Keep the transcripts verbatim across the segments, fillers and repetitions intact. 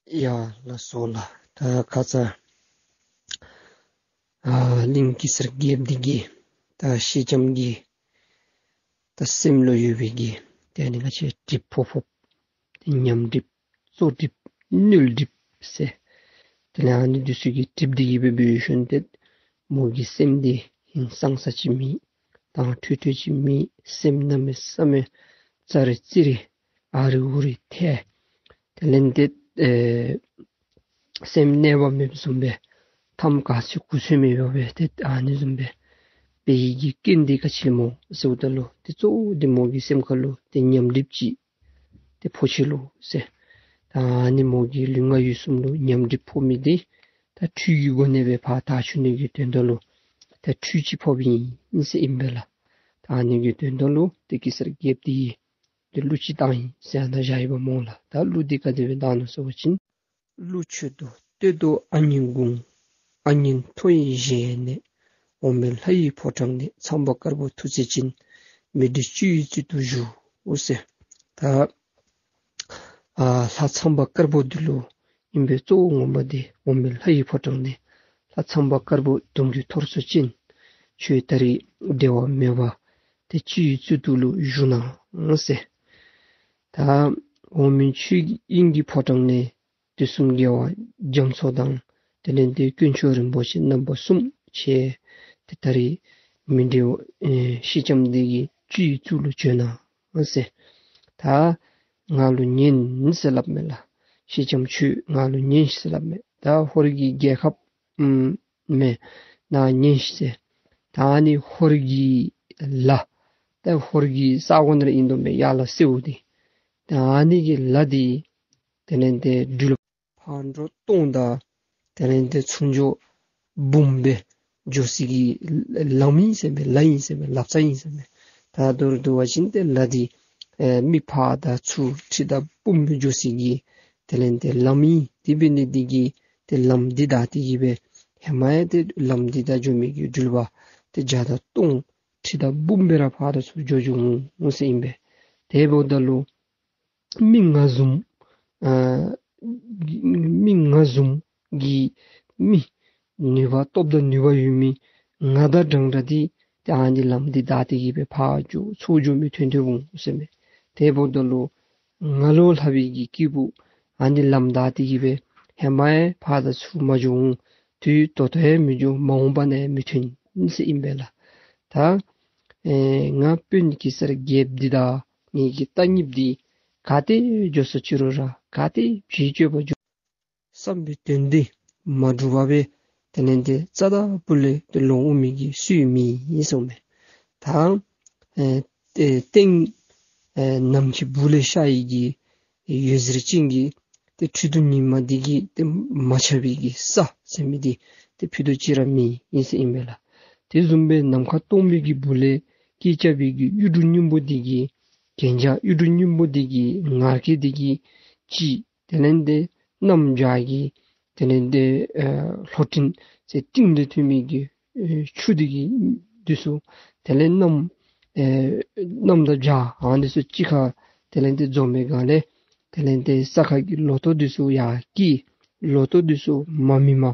ཡ་ལགས་སོ་ལགས། ད་ཁ་ཙ་ཨ་གླིང་གེ་སར་རྒྱལཔོ་འདི་གིས་ད་ཤེས་ལྕམ་གྱི་ད་སེམས་ལུ་ཡོད་པའི་གི་ཏེ་ཨ་ནི་ང་བཅས་གྲིབ་ཕོག་ཕོགཔ་ཏེ་ཉམས་གྲིབ་བཙོག་གྲིབ་མནོལ་གྲིབ་ཟེར། དེ་ལས་ཨ་ནི་འདི་ཚུ་གི་གྲིབ་འདི་གིས་འབད་འབད་ཞིནམ་ཏེ་མོ་གི་སེམས་འདི་ཧིང་སངས་ས་ཅིག་མེད། དྭངས་འཕྲོས་འཕྲོས་ཅིག་མེད། སེམས་གནམ་མེད་ས་མེད་ཙ་རི་ཙི་རི་ཨ་རི་ཨུ་རི་ཐལ། དེ་ལས་ཏེ་ཨེ་སེམས་གནས་པ་མེདཔ་བཟུམ་སྦེ་ཐམ་ག་ཚོད་གུ་ཚོད་མེད་པར་སྦེ་ཏེ་ཨ་ནི་བཟུམ་སྦེ་འབད་ནི་གི་རྐྱེན་འདི་ག་ཅི་སྨོ་ཟེརཝ་ད་ལུ་ཏེ་གཙོ་བོ་འདི་མོ་གི་སེམས་ཁ་ལུ་ཏེ་ཉམས་གྲིབ་ཅིག་ཏེ་ཕོག་ཅི་ལོ་ཟེར། ད་ཨ་ནི་མོ་གི་ལུས་ངག་ཡིད་གསུམ་ལུ་ཉམས་གྲིབ་ཕོག་མི་འདི་ད་ཁྲུས་ཀྱི་སྒོ་ནས་སྦེ་ཕར་དག་བཅུག་ནི་གི་དོན་དག་ལུ་ད་ཁྲུས་ཅིག་ཕོགཔ་ཨིན་ཟེར་ཨིན་པས་ལགས། ད་ཨ་ནི་གི་དོན་དག་ལུ་ཏེ་གེ་སར་རྒྱལཔོ་འདི་གིས་ཏེ་གླུ་ཅིག་བཏང་ཡི་ཟེར་ཨ་ནཱ་བཞག་ཡི་པ་སྨོ་ལགས། ད་གླུ་འདི་ག་དེ་སྦེ་བཏང་ནུག་ཟེར་བ་ཅིན། གླུ་མཆོད་དོ་བསྟོད་དོ་ཨ་ཉིན་གུང་། ཨ་ཉིན་མཐོ་ཡི་གཞལ་ཡས་ནས། འོ་མའི་ལྷ་ཡི་ཕོ་བྲང་ནས། ཚངས་པ་དཀར་པོ་ཐུགས་རྗེ་ཅན། མི་འབྲལ་སྤྱི་བོའི་གཙུག་ཏུ་བཞུགས་ཟེར། ད་ཨ་ལྷ་ཚངས་པ་དཀར་པོ་འདི་ལུ་ཨིན་པས་གཙོ་བོ་ངོ་མ་འདི། འོ་མའི་ལྷ་ཡི་ཕོ་བྲང་ནས་ལྷ་ཚངས་པ་དཀར་པོ་གདུང་བརྒྱུད་ཐོར་ཚུགས་ཅན། ཁྱོད་ད་རིས་འབྲལ་བ་མེད་པར་ཏེ་སྤྱི་བོའི་གཙུག་ཏུ་ལུ་བཞུགས་གནང་ཟེར། ད་འོག་མིན་ཆོས་དབྱིངས་ཀྱི་ཕོ་བྲང་ནས་དུས་གསུམ་རྒྱལ་བ་རྒྱ་མཚོ་དང་དེ་ལས་ཏེ་དཀོན་མཆོག་རིན་པོ་ཆེ་རྣམ་པ་གསུམ་ཁྱེད་ཏེ་ད་རིས་མི་འབྲལ་བར་ཨེ་ཤེས་ལྕམ་འདི་གི་སྤྱི་བོའི་གཙུག་ལུ་བྱོན་གནང་ཟེར། ད་ང་ལུ་ཉན་ཟེར་སླབ་མས་ལགས། ཤེས་ལྕམ་ཁྱོད་ང་ལུ་ཉན་ཟེར་སླབ་མས། ད་ཧོར་གྱི་རྒྱལ་ཁབ་ཨམ་མེན་ན་ཉན་ཟེར། ད་ཨ་ནི་ཧོར་གྱི་ལ་ད་ཧོར་གྱི་ས་གོ་ནང་ར་ཨིན་དོ་མས། ཡར་ལ་སེའུ་འདི། ད་ཨ་ནི་གི་ལ་འདི་དེ་ལས་ཏེ་སྦྲུལ་ཕག་འགྲོ་སྟོང་དང་དེ་ལས་ཏེ་ཚུར་འགྱོ་འབུམ་སྦེ་འགྱོ་སའི་གི་ལམ་ཨིན་ཟེར་མས། ལ་ཨིན་ཟེར་མས། ལབ་རྩ་ཨིན་ཟེར་མས། ད་མདོར་བསྡུ་བ་ཅིན་ཏེ་ལ་འདི་ཨེ་མི་ཕར་དང་ཚུར་ཁྲི་དང་འབུམ་སྦེ་འགྱོ་སའི་གི་དེ་ལས་ཏེ་ལམ་ཨིན། དེ་འབད་ནི་འདི་གིས་ཏེ་ལམ་འདི་བདའ་སྟེ་གིས་སྦེ་ཧེ་མ་ཡང་ཏེ་ལམ་འདི་བདའ་འགྱོ་མི་གི་སྦྲུལ་པ་ཏེ་བརྒྱ་དང་སྟོང་ཁྲི་དང་འབུམ་སྦེ་ར་ཕར་དང་ཚུར་འགྱོ་འགྱོ་འོང་ཟེར་ཨིན་པས། དེ་འབདཝ་ད་ལུ་མི་ང་བཟུམ་ཨ་མི་ང་བཟུམ་གྱི་མི་ནུས་པ་སྟོབས་དང་ནུས་པ་ཡོད་མི་ང་དང་འདྲན་འདྲ་འདི་ཏེ་ཨ་ནི་ལམ་འདི་བདའ་སྟེ་གིས་སྦེ་ཕར་འགྱོ་ཚུར་འགྱོ་མི་ཐོན་ཐོནམ་འོང་ཟེར་མས། དེ་འབདཝ་ད་ལུ་ང་ལུ་ལྷག་པའི་གི་སྐྱེས་བུ་ཨ་ནི་ལམ་བདའ་སྟེ་གིས་སྦེ་ཧེ་མ་ཡང་ཕར་དང་ཚུར་མ་འགྱོ་འོང་། དུས་ད་ལྟོ་ཡང་མི་འགྱོ། མ་འོངས་པ་ནང་ཡང་མི་ཐོན་ཟེར་ཨིན་པས་ལགས། ད་ཨེ་ང་དཔོན་གེ་སར་རྒྱལཔོ་འདི་དང་ངེ་གི་ཏ་རྙིངམ་འདི་ག་ཏེ་འགྱོ་སོ་ཅི་རུང་ར་ག་ཏེ་བྱི་སྤྱོད་པ་འགྱོ་བསམ་པའི་དོན་འདི་མ་འགྲུབ་པར་སྦེ་དེ་ལས་ཏེ་རྩ་དང་སྤུ་ལས་ཏེ་ལོང་འོང་མི་གི་སྲོལ་མེད་ཟེར་མས། ད་ཨེ་ཏེ་སྟེང་ཨེ་ནམ་མཁའི་སྦུག་ལས་ཤར་ཡི་གི་འོད་ཟེར་ཅན་གྱི་ཏེ་ཁྲི་གདུགས་ཉི་མ་འདི་གིས་ཏེ་མ་ཁྱབ་པའི་གི་ས་ཟེར་མི་འདི་ཏེ་ཕུད་རྡོག་ཅིག་ར་མེད་ཟེར་ཨིན་པས་ལགས། དེ་བཟུམ་སྦེ་ནམ་མཁའ་སྟོང་པའི་གི་སྦུག་ལས་སྐད་རྐྱབ་པའི་གི་གཡུ་འབྲུག་སྔོན་པོ་འདི་གི་གན་རྒྱ་གཡུ་འབྲུག་སྔོན་པོ་འདི་གི་ངར་སྐད་འདི་གིས་ཅིག་དེ་ལས་ཏེ་གནམ་བྱཱར་གྱི་དེ་ལས་ཏེ་ཨེ་ལྷོ་སྤྲིན་ཟེར་སྤྲིན་ལས་ཐོན་མི་གི་ཨེ་ཆུ་འདི་གིས་འདི་ཚུ་དེ་ལས་གནམ་ཨེ་གནམ་དང་བྱཱར་ཨ་ནི་འདི་ཚུ་གཅིག་ཁར་དེ་ལས་ཏེ་འཛོམས་པའི་སྒང་ལས་དེ་ལས་ཏེ་ས་ཁ་གི་ལོ་ཐོག་འདི་ཚུ་ཡར་སྐྱེ། ལོ་ཐོག་འདི་ཚུ་མར་མི་མ་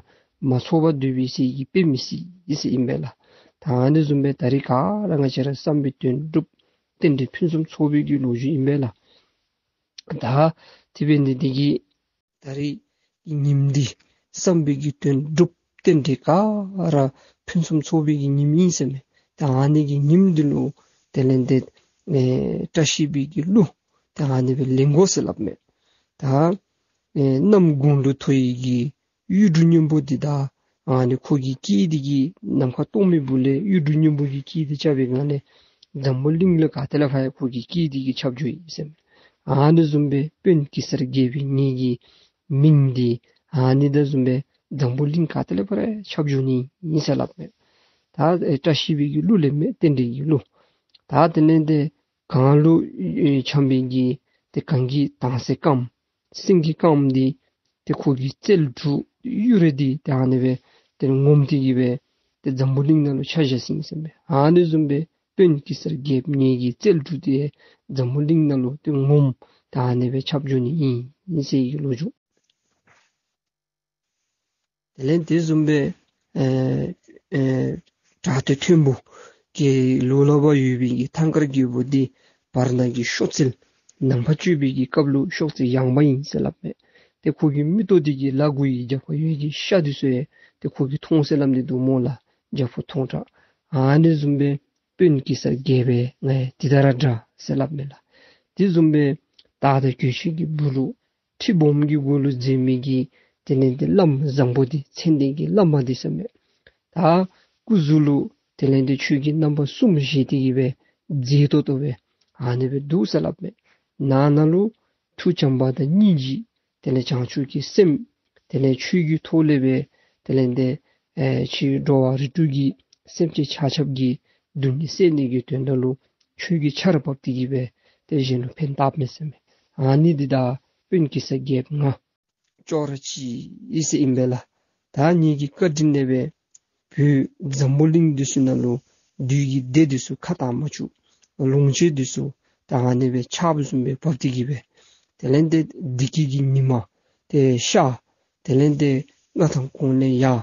མ་ཚོར་བར་སྡོད་པའི་ས་གི་དཔེ་མི་སྲིད་ཟེར་ཨིན་པས་ལགས། ད་ཨ་ནི་བཟུམ་སྦེ་ད་རིས་ག་ར་ང་བཅས་ར་བསམ་པའི་དོན་འགྲུབ། རྟེན་འབྲེལ་ཕུན་སུམ་ཚོགས་པའི་གི་ལོ་རྒྱུས་ཨིན་པས་ལགས། ད་དེ་འབད་ནི་འདི་གིས་ད་རིས་ཀྱི་ཉིནམ་འདི་བསམ་པའི་གི་དོན་འགྲུབ། རྟེན་འབྲེལ་ག་ར་ཕུན་སུམ་ཚོགས་པའི་གི་ཉིནམ་ཨིན་ཟེར་མས། ད་ཨ་ནི་གི་ཉིནམ་འདི་ལུ་དེ་ལས་ཏེ་ཨེ་བཀྲ་ཤིས་པའི་གི་གླུ་ད་ཨ་ནི་སྦེ་ལེན་དགོ་ཟེར་སླབ་མས། ད་ཨེ་གནམ་དགུང་ལུ་མཐོ་ཡི་གི་གཡུ་འབྲུག་སྔོན་པོ་འདི་དང་ཨ་ནི་ཁོ་གི་སྐད་འདི་གིས་ནམ་མཁའ་སྟོང་པའི་སྦུག་ལས་གཡུ་འབྲུག་སྔོན་པོ་གི་སྐད་འདི་རྐྱབ་པའི་སྒང་ལས་འཛམ་བུ་གླིང་ལུ་ག་ཏེ་ལས་ཕར་ཡང་ཁོ་གི་སྐད་འདི་གིས་ཁྱབ་འགྱོ་ཡི་ཟེར་མས། ཨ་ནི་བཟུམ་སྦེ་དཔོན་གེ་སར་རྒྱལ་པོའི་ངེ་གི་མིང་འདི་ཨ་ནི་དང་བཟུམ་སྦེ་འཛམ་བུ་གླིང་ག་ཏེ་ལས་ཕར་ཡང་ཁྱབ་འགྱོ་ནི་ཨིན་ཟེར་སླབ་མས། ད་ཨེ་བཀྲ་ཤིས་པའི་གི་གླུ་ལེན་མས། རྟེན་འབྲེལ་གྱི་གླུ། ད་དེ་ལས་ཏེ་གངས་ལུ་ཨེ་འཁྱམས་པའི་གི་ཏེ་གངས་ཀྱི་དྭངས་གསལ་སྐརམ་སེང་གེ་དཀརམ་འདི་ཏེ་ཁོ་གི་རྩལ་དྲུག་གཡུ་རལ་འདི་ཏེ་ཨ་ནི་སྦེ་ཏེ་ངོམས་ཏེ་གིས་སྦེ་ཏེ་འཛམ་བུ་གླིང་ནང་ལུ་ཁྱབ་བཞག་ཟིན་ཟེར་མས། ཨ་ནི་བཟུམ་སྦེ་དཔོན་གེ་སར་རྒྱལཔོ་ངེ་གི་རྩལ་དྲུག་འདི་འཛམ་བུ་གླིང་ནང་ལུ་ཏེ་ངོམས་ཏེ་ཨ་ནི་སྦེ་ཁྱབ་འགྱོ་ནི་ཨིན་ཟེར་གྱི་ལོ་རྒྱུས། དེ་ལས་དེ་བཟུམ་སྦེ་ཨེ་ཨེ་བྲག་སྟོད་མཐོན་པོ་གི་ལུ་ལ་བ་ཡོད་པའི་གི་ཐང་དཀར་རྒོད་པོ་འདི་བར་སྣང་གི་གཤོག་རྩལ་ནམ་མཁའ་གཅོད་པའི་གི་སྐབས་ལུ་གཤོག་རྩལ་ཡངས་པ་ཨིན་ཟེར་སླབ་མས། ཏེ་ཁོ་གི་མིག་ཏོ་འདི་གིས་ལ་གུ་ཡི་རྒྱ་ཕོ་ཡོད་ཀྱི་ཤ་འདི་ཚུ་ཡང་ཏེ་ཁོ་གིས་མཐོང་ཟེར་སླབ་ནི་འདུག་སྨོ་ལགས། རྒྱ་ཕོ་མཐོང་དྲགས། ཨ་ནི་བཟུམ་སྦེ་དཔོན་གེ་སར་རྒྱལཔོ་ང་ཡང་འདི་ལྟར་འདྲ་ཟེར་སླབ་མས་ལགས། དེ་བཟུམ་སྦེ་དར་དང་གོས་ཆེན་གྱི་སྦུག་ལུ་ཁྲི་སྦོམ་གྱི་གུ་ལུ་འཛེགས་མི་གི་དེ་ལས་ཏེ་བླམ་བཟང་པོ་འདི་མཚན་ལྡན་གྱི་བླ་མ་འདི་ཟེར་མས། ད་སྐུ་གཟུགས་ལུ་དེ་ལས་ཏེ་ཆོས་ཀྱི་རྣམ་པ་གསུམ་བཞེས་ཏེ་གི་སྦེ་མཛེས་ཏོག་ཏོ་སྦེ་ཨ་ནི་སྦེ་འདུག་ཟེར་སླབ་མས། ནང་ན་ལུ་ཐུགས་བྱམས་པ་དང་སྙིང་རྗེ་དེ་ལས་བྱང་ཆུབ་ཀྱི་སེམས་དེ་ལས་ཆོས་ཀྱི་ཐོག་ལས་སྦེ་དེ་ལས་ཏེ་ཨེ་ཕྱི་འགྲོ་བ་རིགས་དྲུག་གི་སེམས་ཅན་ཆ་ཁྱབ་ཀྱི་སྡུག་བསྔལ་སེལ་ནི་གི་དོན་དག་ལུ་ཆོས་ཀྱི་ཆར་བབས་ཏེ་གི་སྦེ་ཏེ་གཞན་ལུ་ཕན་བཏགས་མས་ཟེར་མས། ཨ་ནི་འདི་དང་དཔོན་གེ་སར་རྒྱལཔོ་ང་ཅོག་ར་གཅིག་ཨིན་ཟེར་ཨིན་པས་ལགས། ད་ངེ་གི་བཀའ་དྲིན་ལས་སྦེ་བོད་འཛམ་བུ་གླིང་འདི་ཚུ་ནང་ལུ་བདུད་ཀྱི་སྡེ་འདི་ཚུ་ཁ་བཏང་མ་བཅུག། ལོངས་སྤྱོད་འདི་ཚུ་ད་ཨ་ནི་སྦེ་ཆརཔ་བཟུམ་སྦེ་བབས་ཏེ་གི་སྦེ་དེ་ལས་ཏེ་བདེ་སྐྱིད་ཀྱི་ཉི་མ་ཏེ་ཤར། དེ་ལས་ཏེ་མངའ་ཐང་གོང་ལས་ཡར་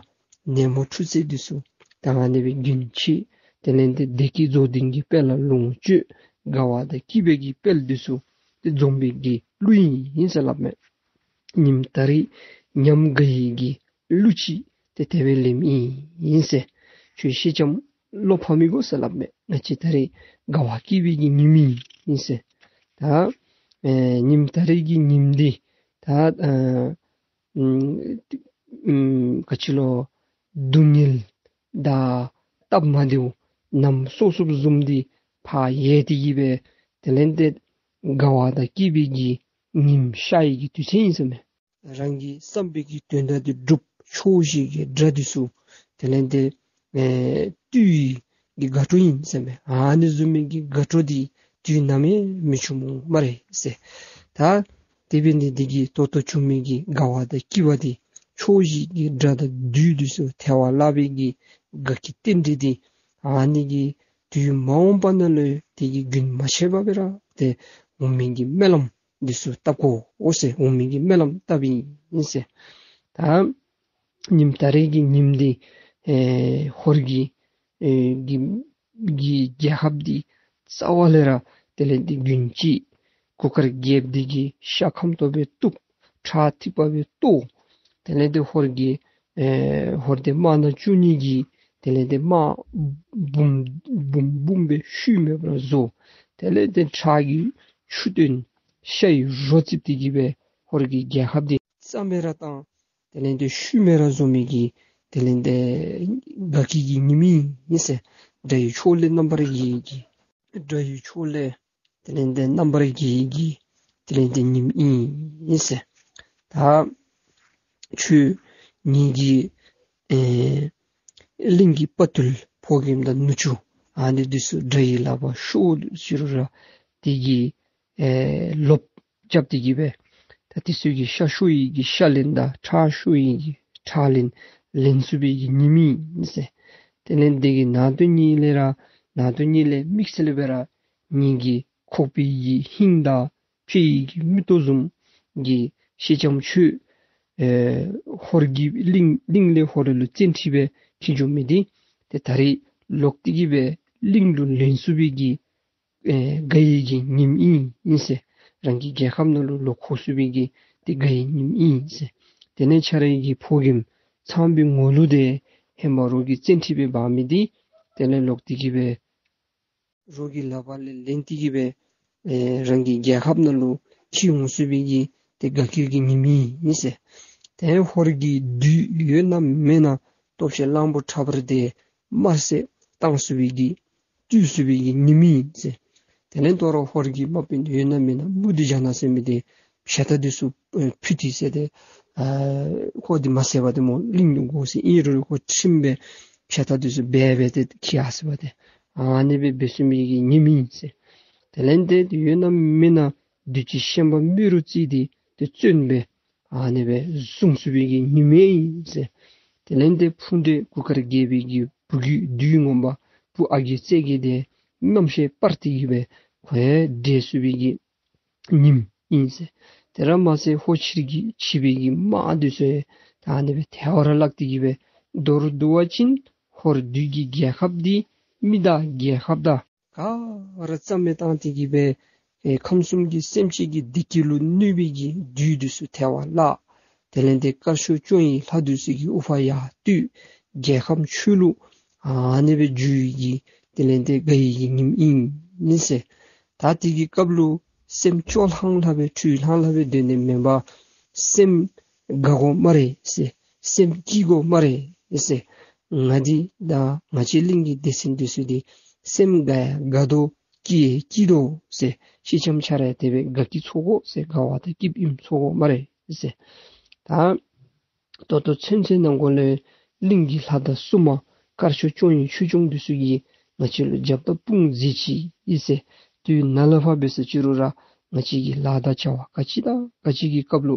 ནད་མུག་འཁྲུག་རྩོད་འདི་ཚུ་ད་ཨ་ནི་སྦེ་རྒྱུན་ཆད། དེ་ལས་ཏེ་བདེ་སྐྱིད་རྫོགས་ལྡན་གྱི་དཔལ་ལ་ལོངས་སྤྱོད་དགའ་བ་དང་སྐྱིད་པའི་གི་དཔལ་འདི་ཚུ་ཏེ་འཛོམས་པའི་གི་གླུ་ཨིན་ཟེར་སླབ་མས། ཉིམ་ད་རིས་ཉམས་དགའ་ཡི་གི་གླུ་ཅིག་ཏེ་དེ་སྦེ་ལེནམ་ཨིན་ཟེར། ཁྱོད་སེང་ལྕམ་བློ་ཕམ་མི་དགོ་ཟེར་སླབ་མས། ང་བཅས་ད་རིས་དགའ་བ་སྐྱིད་པའི་གི་ཉིམ་ཨིན་ཟེར། ད་ཨེ་ཉིམ་ད་རིས་ཀྱི་ཉིམ་འདི་ད་ཨེ་ཨམ་ཨམ་ག་ཅི་ལོ་སྡུག་བསྔལ་དང་སྟབས་མ་བདེཝ་ནམ་སོ་སོ་བཟུམ་འདི་ཕར་ཡལ་ཏེ་གི་སྦེ་དེ་ལས་ཏེ་དགའ་བ་དང་སྐྱིད་པའི་གི་ཉིམ་ཤར་ཡི་གི་དུས་ཚོད་ཨིན་ཟེར་མས། རང་གི་བསམ་པའི་གི་དོན་དག་འདི་འགྲུབ་ཆོག་ཤེས་ཀྱི་དགྲ་འདི་ཚུ་དེ་ལས་ཏེ་ཨེ་བཏུལ་ཡི་གི་དགའ་སྤྲོ་ཨིན་ཟེར་མས། ཨ་ནི་བཟུམ་མའི་གི་དགའ་སྤྲོ་འདི་དུས་ནམ་ཡང་མི་འབྱུང་སྨ་རེ་ཟེར། ད་དེ་འབད་ནི་འདི་གིས་ད་ལྟོ་བྱུང་མི་གི་དགའ་བ་དང་སྐྱིད་པ་འདི་ཆོག་ཤེས་ཀྱི་དགྲ་དང་བདུད་འདི་ཚུ་ཐལ་བར་བརླག་པའི་གི་དགའ་སྐྱིད་རྟེན་འབྲེལ་འདི་ཨ་ནི་གི་དུས་མ་འོངས་པ་ནང་ལུ་དེ་གི་རྒྱུན་མ་ཆད་པར་སྦེ་ར་ཏེ་འོང་མི་གི་སྨོན་ལམ་འདི་ཚུ་བཏབ་དགོ་ཟེར། འོང་མི་གི་སྨོན་ལམ་བཏབ་ཨིན་ཟེར། ད་ཉིམ་ད་རིས་ཀྱི་ཉིམ་འདི་ཨེ་ཧོར་གྱི་ཨེ་གི་གི་རྒྱལ་ཁབ་འདི་རྩ་བ་ལས་ར་དེ་ལས་ཏེ་རྒྱུན་ཆད། གུར་དཀར་རྒྱལཔོ་འདི་གིས་ཤ་ཁམ་ཏོག་སྦེ་བཏོག། ཁྲག་ཐིགས་པ་སྦེ་གཏོར། དེ་ལས་ཏེ་ཧོར་གྱི་ཨེ་ཧོར་སྡེ་དམར་ནག་བཅུ་གཉིས་ཀྱི་དེ་ལས་ཏེ་དམག་འབུམ་འབུམ་འབུམ་སྦེ་ཤུལ་མེད་པར་བཟོ། དེ་ལས་ཏེ་ཁྲག་གི་ཆུ་བཏོན། ཤ་ཡི་རོ་བརྩིགས་ཏེ་གི་སྦེ་ཧོར་གྱི་རྒྱལ་ཁབ་འདི་རྩ་མེད་ར་བཏང་། དེ་ལས་ཏེ་ཤུལ་མེད་ར་བཟོ་མི་གི་དེ་ལས་ཏེ་དགའ་སྐྱིད་ཀྱི་ཉིམ་ཨིན་ཟེར། དགྲ་ཡི་ཕྱོགས་ལས་རྣམ་པར་རྒྱལ་གྱི་དགྲ་ཡི་ཕྱོགས་ལས་དེ་ལས་ཏེ་རྣམ་པར་རྒྱལ་གྱི་དེ་ལས་ཏེ་ཉིམ་ཨིན་ཟེར། ད་ཁྱོད་ངེ་གི་ཨེ་གླིང་གི་དཔའ་ཐུལ་ཕོ་རྒནམ་དང་ནུ་གཅུང་ཨ་ནི་འདི་ཚུ་དགྲ་ཡི་ལག་པར་ཤོར་ཟེར་རུང་ར་དེ་གི་ཨེ་ལོག་རྐྱབ་སྟེ་གི་སྦེ་ད་དེ་ཚུ་གི་ཤ་ཤོར་ཡི་གི་ཤ་ལེན་དང་ཁྲག་ཤོར་ཡི་གི་ཁྲག་ལེན་ལེན་ཚུགས་པའི་གི་ཉིམ་ཨིན་ཟེར། དེ་ལས་དེ་གི་ནང་དོན་གཉིས་ལས་ར་ནང་དོན་གཉིས་ལས་དམིགས་བསལ་སྦེ་ར་ངེ་གི་ཁོག་པའི་གི་ཧིང་དང་ཕྱི་ཡི་གི་མིག་ཏོ་བཟུམ་གྱི་སེང་ལྕམ་ཁྱོད་ཨེ་ཧོར་གྱི་གླིང་གླིང་ལས་ཧོར་ལུ་བཙན་ཁྲིད་སྦེ་འཁྱིད་འགྱོ་མི་འདི་ཏེ་ད་རིས་ལོག་སྟེ་གི་སྦེ་གླིང་ལུ་ལེན་ཚུགས་པའི་གི་ཨེ་དགའ་ཡི་གི་ཉིམ་ཨིན་ཨིན་ཟེར། རང་གི་རྒྱལ་ཁབ་ནང་ལུ་ལོག་འཁོར་ཚུགས་པའི་གི་ཏེ་དགའ་ཡི་ཉིམ་ཨིན་ཟེར། དེ་ལས་ཁྱོད་རའི་གི་ཕོ་རྒནམ་ཚངས་པའི་ངོ་ལུག་འདི་ཧེ་མ་རོགས་ཀྱིས་བཙན་ཁྲིད་སྦེ་འབག་མི་འདི་དེ་ལས་ལོག་སྟེ་གི་སྦེ་རོགས་ཀྱི་ལག་པ་ལས་ལེན་ཏེ་གི་སྦེ་ཨེ་རང་གི་རྒྱལ་ཁབ་ནང་ལུ་འཁྱིད་འོང་ཚུགས་པའི་གི་ཏེ་དགའ་སྐྱིད་ཀྱི་ཉིམ་ཨིན་ཟེར། ཏེ་ཧོར་གྱི་བདུད་ཡོད་ན་མེད་ན་སྟོབས་ཆེན་གླང་པོ་ཁྲ་འབར་འདི་དམར་བསད་བཏང་ཚུགས་པའི་གི་བཏུལ་ཚུགས་པའི་གི་ཉིམ་ཨིན་ཟེར། དེ་ལས་དོ་རུང་ཧོར་གྱི་དམག་དཔོན་ཡོད་ན་མེད་ན་མུ་ཏིག་ཇ་ནག་ཟེར་མི་འདི་བྱ་ཐག་འདི་ཚུ་ཨེ་ཕུད་དེ་ཟེར་ཏེ་ཨ་ཁོ་འདི་མ་བསད་པར་ཏེ་སྨོ་གླིང་ལུ་འགོར་ཟེར་ཨིན་རུང་ཁོ་ཁྲིམས་སྦེ་བྱ་ཐག་འདི་ཚུ་སྦེ་སྦེ་ཏེ་འཁྱིད་ཡར་ཟེར་བ་ཏེ་ཨ་ནི་སྦེ་འབད་ཚུགས་མི་གི་ཉིམ་ཨིན་ཟེར། དེ་ལས་ཏེ་ཡོད་ན་མེད་ན་བདུད་ཀྱི་ཤན་པ་རྨེ་རུ་རྩེ་འདི་ཏེ་བཙོན་སྦེ་ཨ་ནི་སྦེ་བཟུང་ཚུགས་པའི་གི་ཉིམ་ཨིན་ཟེར། དེ་ལས་ཏེ་ཕུང་འདྲེ་གུར་དཀར་རྒྱལ་པོའི་གི་བུ་རྒྱུད་བདུད་ངོ་མ་བུ་ཨ་རྒས་རྩེ་རྒྱལ་འདི་རྣམ་ཤེས་སྤར་ཏེ་གི་སྦེ་ཁོ་ཡང་བསྒྲལ་ཚུགས་པའི་གི་ཉིམ་ཨིན་ཟེར། དེ་ར་མ་ཚད་ཧོར་ཕྱི་གི་ཕྱི་པའི་གི་དམག་འདི་ཚུ་ ད་ཨ་ནི་སྦེ་ཐལ་བར་བརླག་སྟེ་གི་སྦེ་མདོར་བསྡུ་བ་ཅིན་ཧོར་བདུད་ཀྱི་རྒྱལ་ཁབ་འདི་མི་དང་རྒྱལ་ཁབ་དང་ག་ར་རྩ་མེད་བཏང་སྟེ་གི་སྦེ་ཨེ་ཁམས་གསུམ་གྱི་སེམས་ཅན་གྱི་བདེ་སྐྱིད་ལུ་གནོད་པའི་གི་བདུད་འདི་ཚུ་ཐལ་བར་བརླག། དེ་ལས་ཏེ་དཀར་ཕྱོགས་སྐྱོང་བའི་ལྷ་འདི་ཚུ་གི་དབུ་འཕང་ཡར་བསྟོད། རྒྱལ་ཁམས་ཆོས་ལུ་ཨ་ནི་སྦེ་འགྱུར་བའི་གི་དེ་ལས་ཏེ་དགའ་བའི་གི་ཉིནམ་ཨིན་ཟེར། ད་དེ་གི་སྐབས་ལུ་སེམས་སྐྱོ་ལྷང་ལྷང་སྦེ་འཁྲུལ་ལྷང་ལྷང་སྦེ་སྡོད་ནི་མེན་པར་སེམས་དགའ་དགོ་སྨ་རེ་ཟེར། སེམས་སྐྱིད་དགོ་སྨ་རེ་ཟེར། ང་འདི་དང་ང་བཅས་གླིང་གི་སྡེ་ཚན་འདི་ཚུ་འདི་སེམས་དགའ་ཡང་དགའ་དོ་སྐྱིད་ཡང་སྐྱིད་དོ་ཟེར། སེང་ལྕམ་ཁྱོད་ར་ཡང་དེ་སྦེ་དགའ་སྐྱིད་ཚོར་དགོ་ཟེར། དགའ་བ་དང་སྐྱིདཔ་ཨིནམ་ཚོར་དགོ་སྨ་རེ་ཟེར། ད་ད་ལྟོ་ཚུན་ཚོད་ནང་འཁོད་ལས་གླིང་གི་ལྷ་དང་སྲུང་མ་དཀར་ཕྱོགས་སྐྱོང་བའི་ཆོས་སྐྱོང་འདི་ཚུ་གིས་ང་བཅས་ལུ་རྒྱབ་དང་དཔུང་མཛད་ཅི་ཨིན་ཟེར། དུས་ནཱ་ལས་ཕར་འབད་ཟེར་ཅི་རུང་ར་ང་བཅས་ཀྱི་ལཱ་དང་བྱ་བ་ག་ཅི་དང་ག་ཅི་གི་སྐབས་ལུ་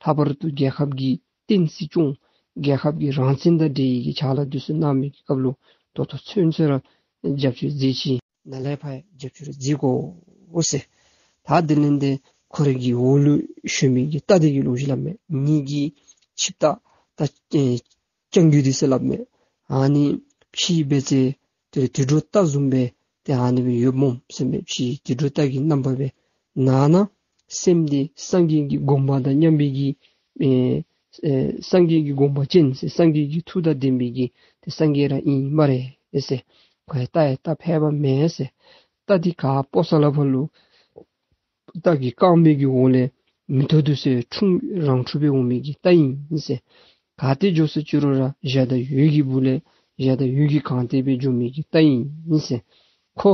ལྷག་པར་དུ་རྒྱལ་ཁབ་ཀྱི་བསྟན་སྲིད་སྐྱོང་རྒྱལ་ཁབ་ཀྱི་རང་བཙན་དང་འབྲེལ་བའི་གི་ཕྱག་ལཱ་འདི་ཚུ་གནང་མི་གི་སྐབས་ལུ་ད་ལྟོ་ཚུན་ཚོད་ར་རྒྱབ་སྐྱོར་མཛད་ཅི། ནཱ་ལས་ཕར་ཡང་རྒྱབ་སྐྱོར་མཛད་དགོ་ཟེར། ད་དེ་ལས་ཏེ་ཁོ་རའི་གི་འོག་ལུ་ཞོན་མི་གི་རྟ་འདི་གིས་ལོག་ཅི་སླབ་མས། ངེ་གི་ཆིབས་རྟ་ད་ཨེ་རྐྱང་རྒོད་འདི་ཟེར་སླབ་མས། ཨ་ནི་ཕྱི་འབད་ཚེ་ཏེ་དུད་འགྲོ་རྟ་བཟུམ་སྦེ་ཏེ་ཨ་ནི་སྦེ་ཡོདཔ་སྨོ་ཟེར་མས། ཕྱི་དུད་འགྲོ་རྟ་གི་རྣམ་པ་སྦེ། ནང་ན་སེམས་འདི་སངས་རྒྱས་ཀྱི་དགོངས་པ་དང་མཉམ་པའི་གི་ཨེ་ཨེ་སངས་རྒྱས་ཀྱི་དགོངས་པ་ཅན་ཟེར། སངས་རྒྱས་ཀྱི་ཐུགས་དང་ལྡན་པའི་གི་ཏེ་སངས་རྒྱས་ར་ཨིན་སྨ་རེ་ཟེར། ཁོ་ཡང་རྟ་ཡང་རྟ་ཕལ་པ་མེན་ཟེར། རྟ་འདི་ག་སྤོ་ས་ལ་ཕར་ལུ་རྟ་གི་རྐང་པའི་གི་འོག་ལས་མེ་ཏོག་འདི་ཚུ་འཁྲུངས་རང་འཁྲུངས་སྦེ་འོང་མི་གི་རྟ་ཨིན་ཟེར། ག་ཏེ་འགྱོ་ཟེར་ཅི་རུང་ར་འཇའ་དང་འོད་ཀྱི་སྦུག་ལས་འཇའ་དང་འོད་ཀྱིས་གང་སྟེ་སྦེ་འགྱོ་མི་གི་རྟ་ཨིན་ཟེར། ཁོ་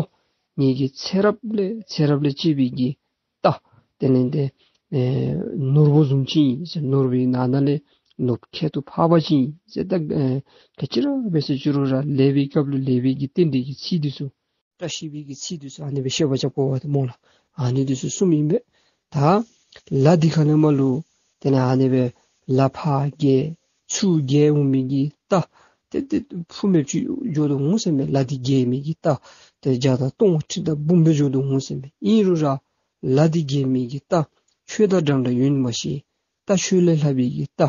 ངེ་གི་ཚེ་རབས་ལས་ཚེ་རབས་ལས་སྐྱེས་པའི་གི་རྟ་དེ་ལས་ཏེ་ཨེ་ནོར་བུ་བཟུམ་ཅིག་ཨིན་ཟེར། ནོར་བུའི་ནང་ན་ལས་ནོར་བུ་ཁྱད་དུ་འཕགས་པ་ཅིག་ཨིན་ཟེར། ད་ཨེ་ག་ཅི་ར་འབད་ཟེར་ཅི་རུང་ར་ལེགས་པའི་སྐབས་ལུ་ལེགས་པའི་གི་རྟེན་འབྲེལ་གྱི་ཚིག་འདི་ཚུ་བཀྲ་ཤིས་པའི་གི་ཚིག་འདི་ཚུ་ཨ་ནི་སྦེ་བཤད་པ་རྐྱབ་དགོཔ་འདུག་སྨོ་ལགས། ཨ་ནི་འདི་ཚུ་གསུངམ་ཨིན་པས། ད་ལ་འདི་ཁ་ལས་མར་ལུ་དེ་ལས་ཨ་ནི་སྦེ་ལ་ཕར་རྒྱལ་ཚུར་རྒྱལ་འོང་མི་གི་རྟ་དེ་དེ་ཕུ་མེདཔ་ཅིག་འགྱོ་དོ་འོང་ཟེར་མས། ལ་འདི་རྒྱལ་མི་གི་རྟ་དེ་བརྒྱ་དང་སྟོང་ཁྲི་དང་འབུམ་སྦེ་འགྱོ་དོ་འོང་ཟེར་མས། ཨིན་རུང་ར་ལ་འདི་རྒྱལ་མི་གི་རྟ་ཁྱོད་དང་འདྲན་འདྲ་ཡོད་ནི་མ་ཤེས། རྟ་ཁྱོད་ལས་ལྷག་པའི་གི་རྟ་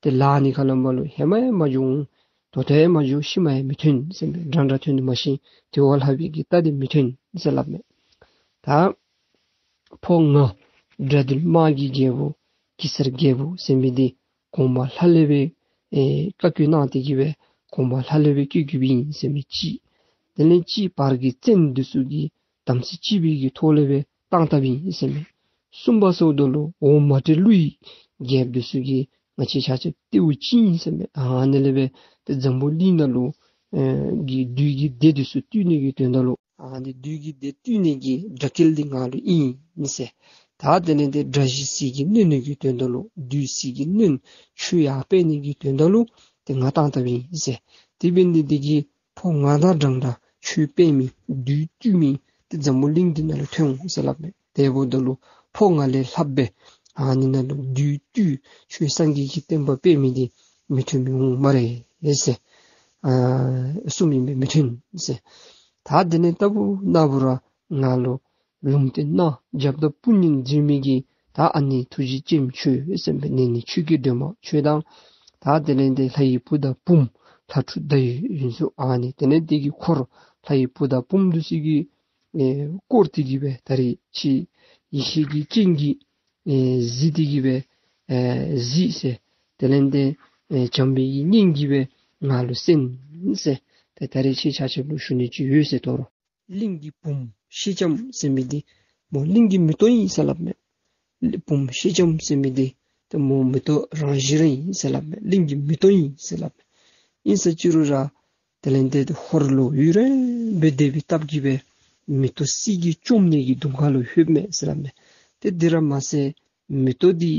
དེ་ལ་ནི་ཁ་ལས་མར་ལུ་ཧེ་མ་ཡང་མ་འགྱོ་འོང་། ད་ལྟོ་ཡང་མ་འགྱོ། ཤུལ་མ་ཡང་མི་ཐོན་ཟེར་མས། འདྲན་འདྲ་ཐོན་ནི་མ་ཤེས། དེ་བ་ལྷག་པའི་གི་རྟ་དེ་མི་ཐོན་ཟེར་སླབ་མས། ད་ཕོ་ང་དགྲ་འདུལ་དམག་གི་རྒྱལ་པོ་གེ་སར་རྒྱལ་པོ་ཟེར་མི་འདི་གོང་མ་ལྷ་ལས་སྦེ་ཨེ་བཀའ་བཀོད་གནང་སྟེ་གི་སྦེ་གོང་མ་ལྷ་ལས་སྦེ་བཀོད་བཀོདཔ་ཨིན་ཟེར་མི་གཅིག། དེ་ལས་གཅིག་བར་གྱི་བཙན་འདི་ཚུ་གིས་དམ་ཚིག་གཅིག་པའི་གི་ཐོག་ལས་སྦེ་བཏང་བཏངམ་ཨིན་ཟེར་མས། གསུམ་པ་ཟེརཝ་ད་ལུ་འོག་མ་ཏྲི་ཀླུའི་རྒྱལཔོ་འདི་ཚུ་གིས་ང་བཅས་ཆ་ཁྱབ་གཏེ་བོ་གཅིག་ཨིན་ཟེར་མས། ཨ་ནི་ལས་སྦེ་ཏེ་འཛམ་བུ་གླིང་ནང་ལུ་ཨེ་གི་བདུད་ཀྱི་སྡེ་འདི་ཚུ་བཏུལ་ནི་གི་དོན་དག་ལུ་ཨ་ནི་བདུད་ཀྱི་སྡེ་བཏུལ་ནི་གི་དགྲ་བགེགས་འདི་ང་ལུ་ཨིན་ཟེར། ད་དེ་ལས་ཏེ་དགྲ་བཞི་ཟིལ་གྱིས་གནོན་ནི་གི་དོན་དག་ལུ་བདུད་ཟིལ་གྱིས་གནོན་ཆོས་ཡར་སྤེལ་ནི་གི་དོན་དག་ལུ་ཏེ་ང་བཏང་བཏངམ་ཨིན་ཟེར། དེ་འབད་ནི་འདི་གིས་ཕོ་ང་དང་འདྲན་འདྲ་ཆོས་སྤེལ་མི་བདུད་བཏུལ་མི་འདི་འཛམ་བུ་གླིང་འདི་ནང་ལུ་ཐོན་འོང་ཟེར་སླབ་མས། དེ་འབདཝ་ད་ལུ་ཕོ་ང་ལས་ལྷགཔ་སྦེ་ཨ་ནི་ནང་ལུ་བདུད་བཏུལ་ཆོས་སངས་རྒྱས་ཀྱི་བསྟན་པ་སྤེལ་མི་འདི་མི་ཐོན་མི་འོང་སྨ་རེ་ཟེར། ཨ་གསུངམ་ཨིན་པས། མི་ཐོན་ཟེར། ད་དེ་ལས་ལྟ་བུ་ན་བུ་ར་ང་ལུ་ལུང་བསྟན་གནང་། རྒྱབ་དང་དཔུང་གཉེན་མཛད་མི་གི་ད་ཨ་ནི་ཐུགས་རྗེ་ཅནམ་ཁྱོད་ཟེར་མས། ནེ་ནེ་ཆོས་ཀྱི་སྒྲོན་མ་ཁྱོད་དང་ད་དེ་ལས་ཏེ་ལྷ་ཡི་བུ་དང་བུམོ་ལྷ་ཕྲུག་ཟླ་འོད་ཡོན་ཚུ་ཨ་ནི་དེ་ལས་དེ་གི་འཁོར་ལྷ་ཡི་བུ་དང་བུམོ་འདི་ཚུ་གིས་ཨེ་བསྐོར་ཏེ་གི་སྦེ་ད་རེས་ཕྱི་ཡེ་ཤེས་ཀྱི་སྤྱན་གྱིས་ཨེ་གཟིགས་ཏེ་གི་སྦེ་ཨེ་གཟིགས་ཟེར། དེ་ལས་ཏེ་ཨེ་བྱམས་པའི་གི་སྙིང་གིས་སྦེ་ང་ལུ་གསན་ཟེར། ཏེ་ད་རེས་ཁྱེད་ཆ་ཁྱབ་ལུ་ཞུ་ནི་ཅིག་ཡོད་ཟེར། དོ་རུང་གླིང་གི་བུམོ་སེང་ལྕམ་ཟེར་མི་འདི་མོ་གླིང་གི་མེ་ཏོག་ཨིན་ཟེར་སླབ་མས། བུམོ་སེང་ལྕམ་ཟེར་མི་འདི་ཏེ་མོ་མེ་ཏོག་རང་བཞིན་ར་ཨིན་ཟེར་སླབ་མས། གླིང་གི་མེ་ཏོག་ཨིན་ཟེར་སླབ་མས། ཨིན་ཟེར་ཅི་རུང་ར་དེ་ལས་ཏེ་ཧོར་ལུ་ཡུན་རིང་སྦེ་སྡོད་པའི་སྟབས་ཀྱིས་སྦེ་མེ་ཏོག་སད་ཀྱིས་བཅོམ་ནི་གི་གདོང་ཁ་ལུ་ལྷོདཔ་མས་ཟེར་སླབ་མས། ཏེ་འདི་ར་མ་ཚད་མེ་ཏོག་འདི་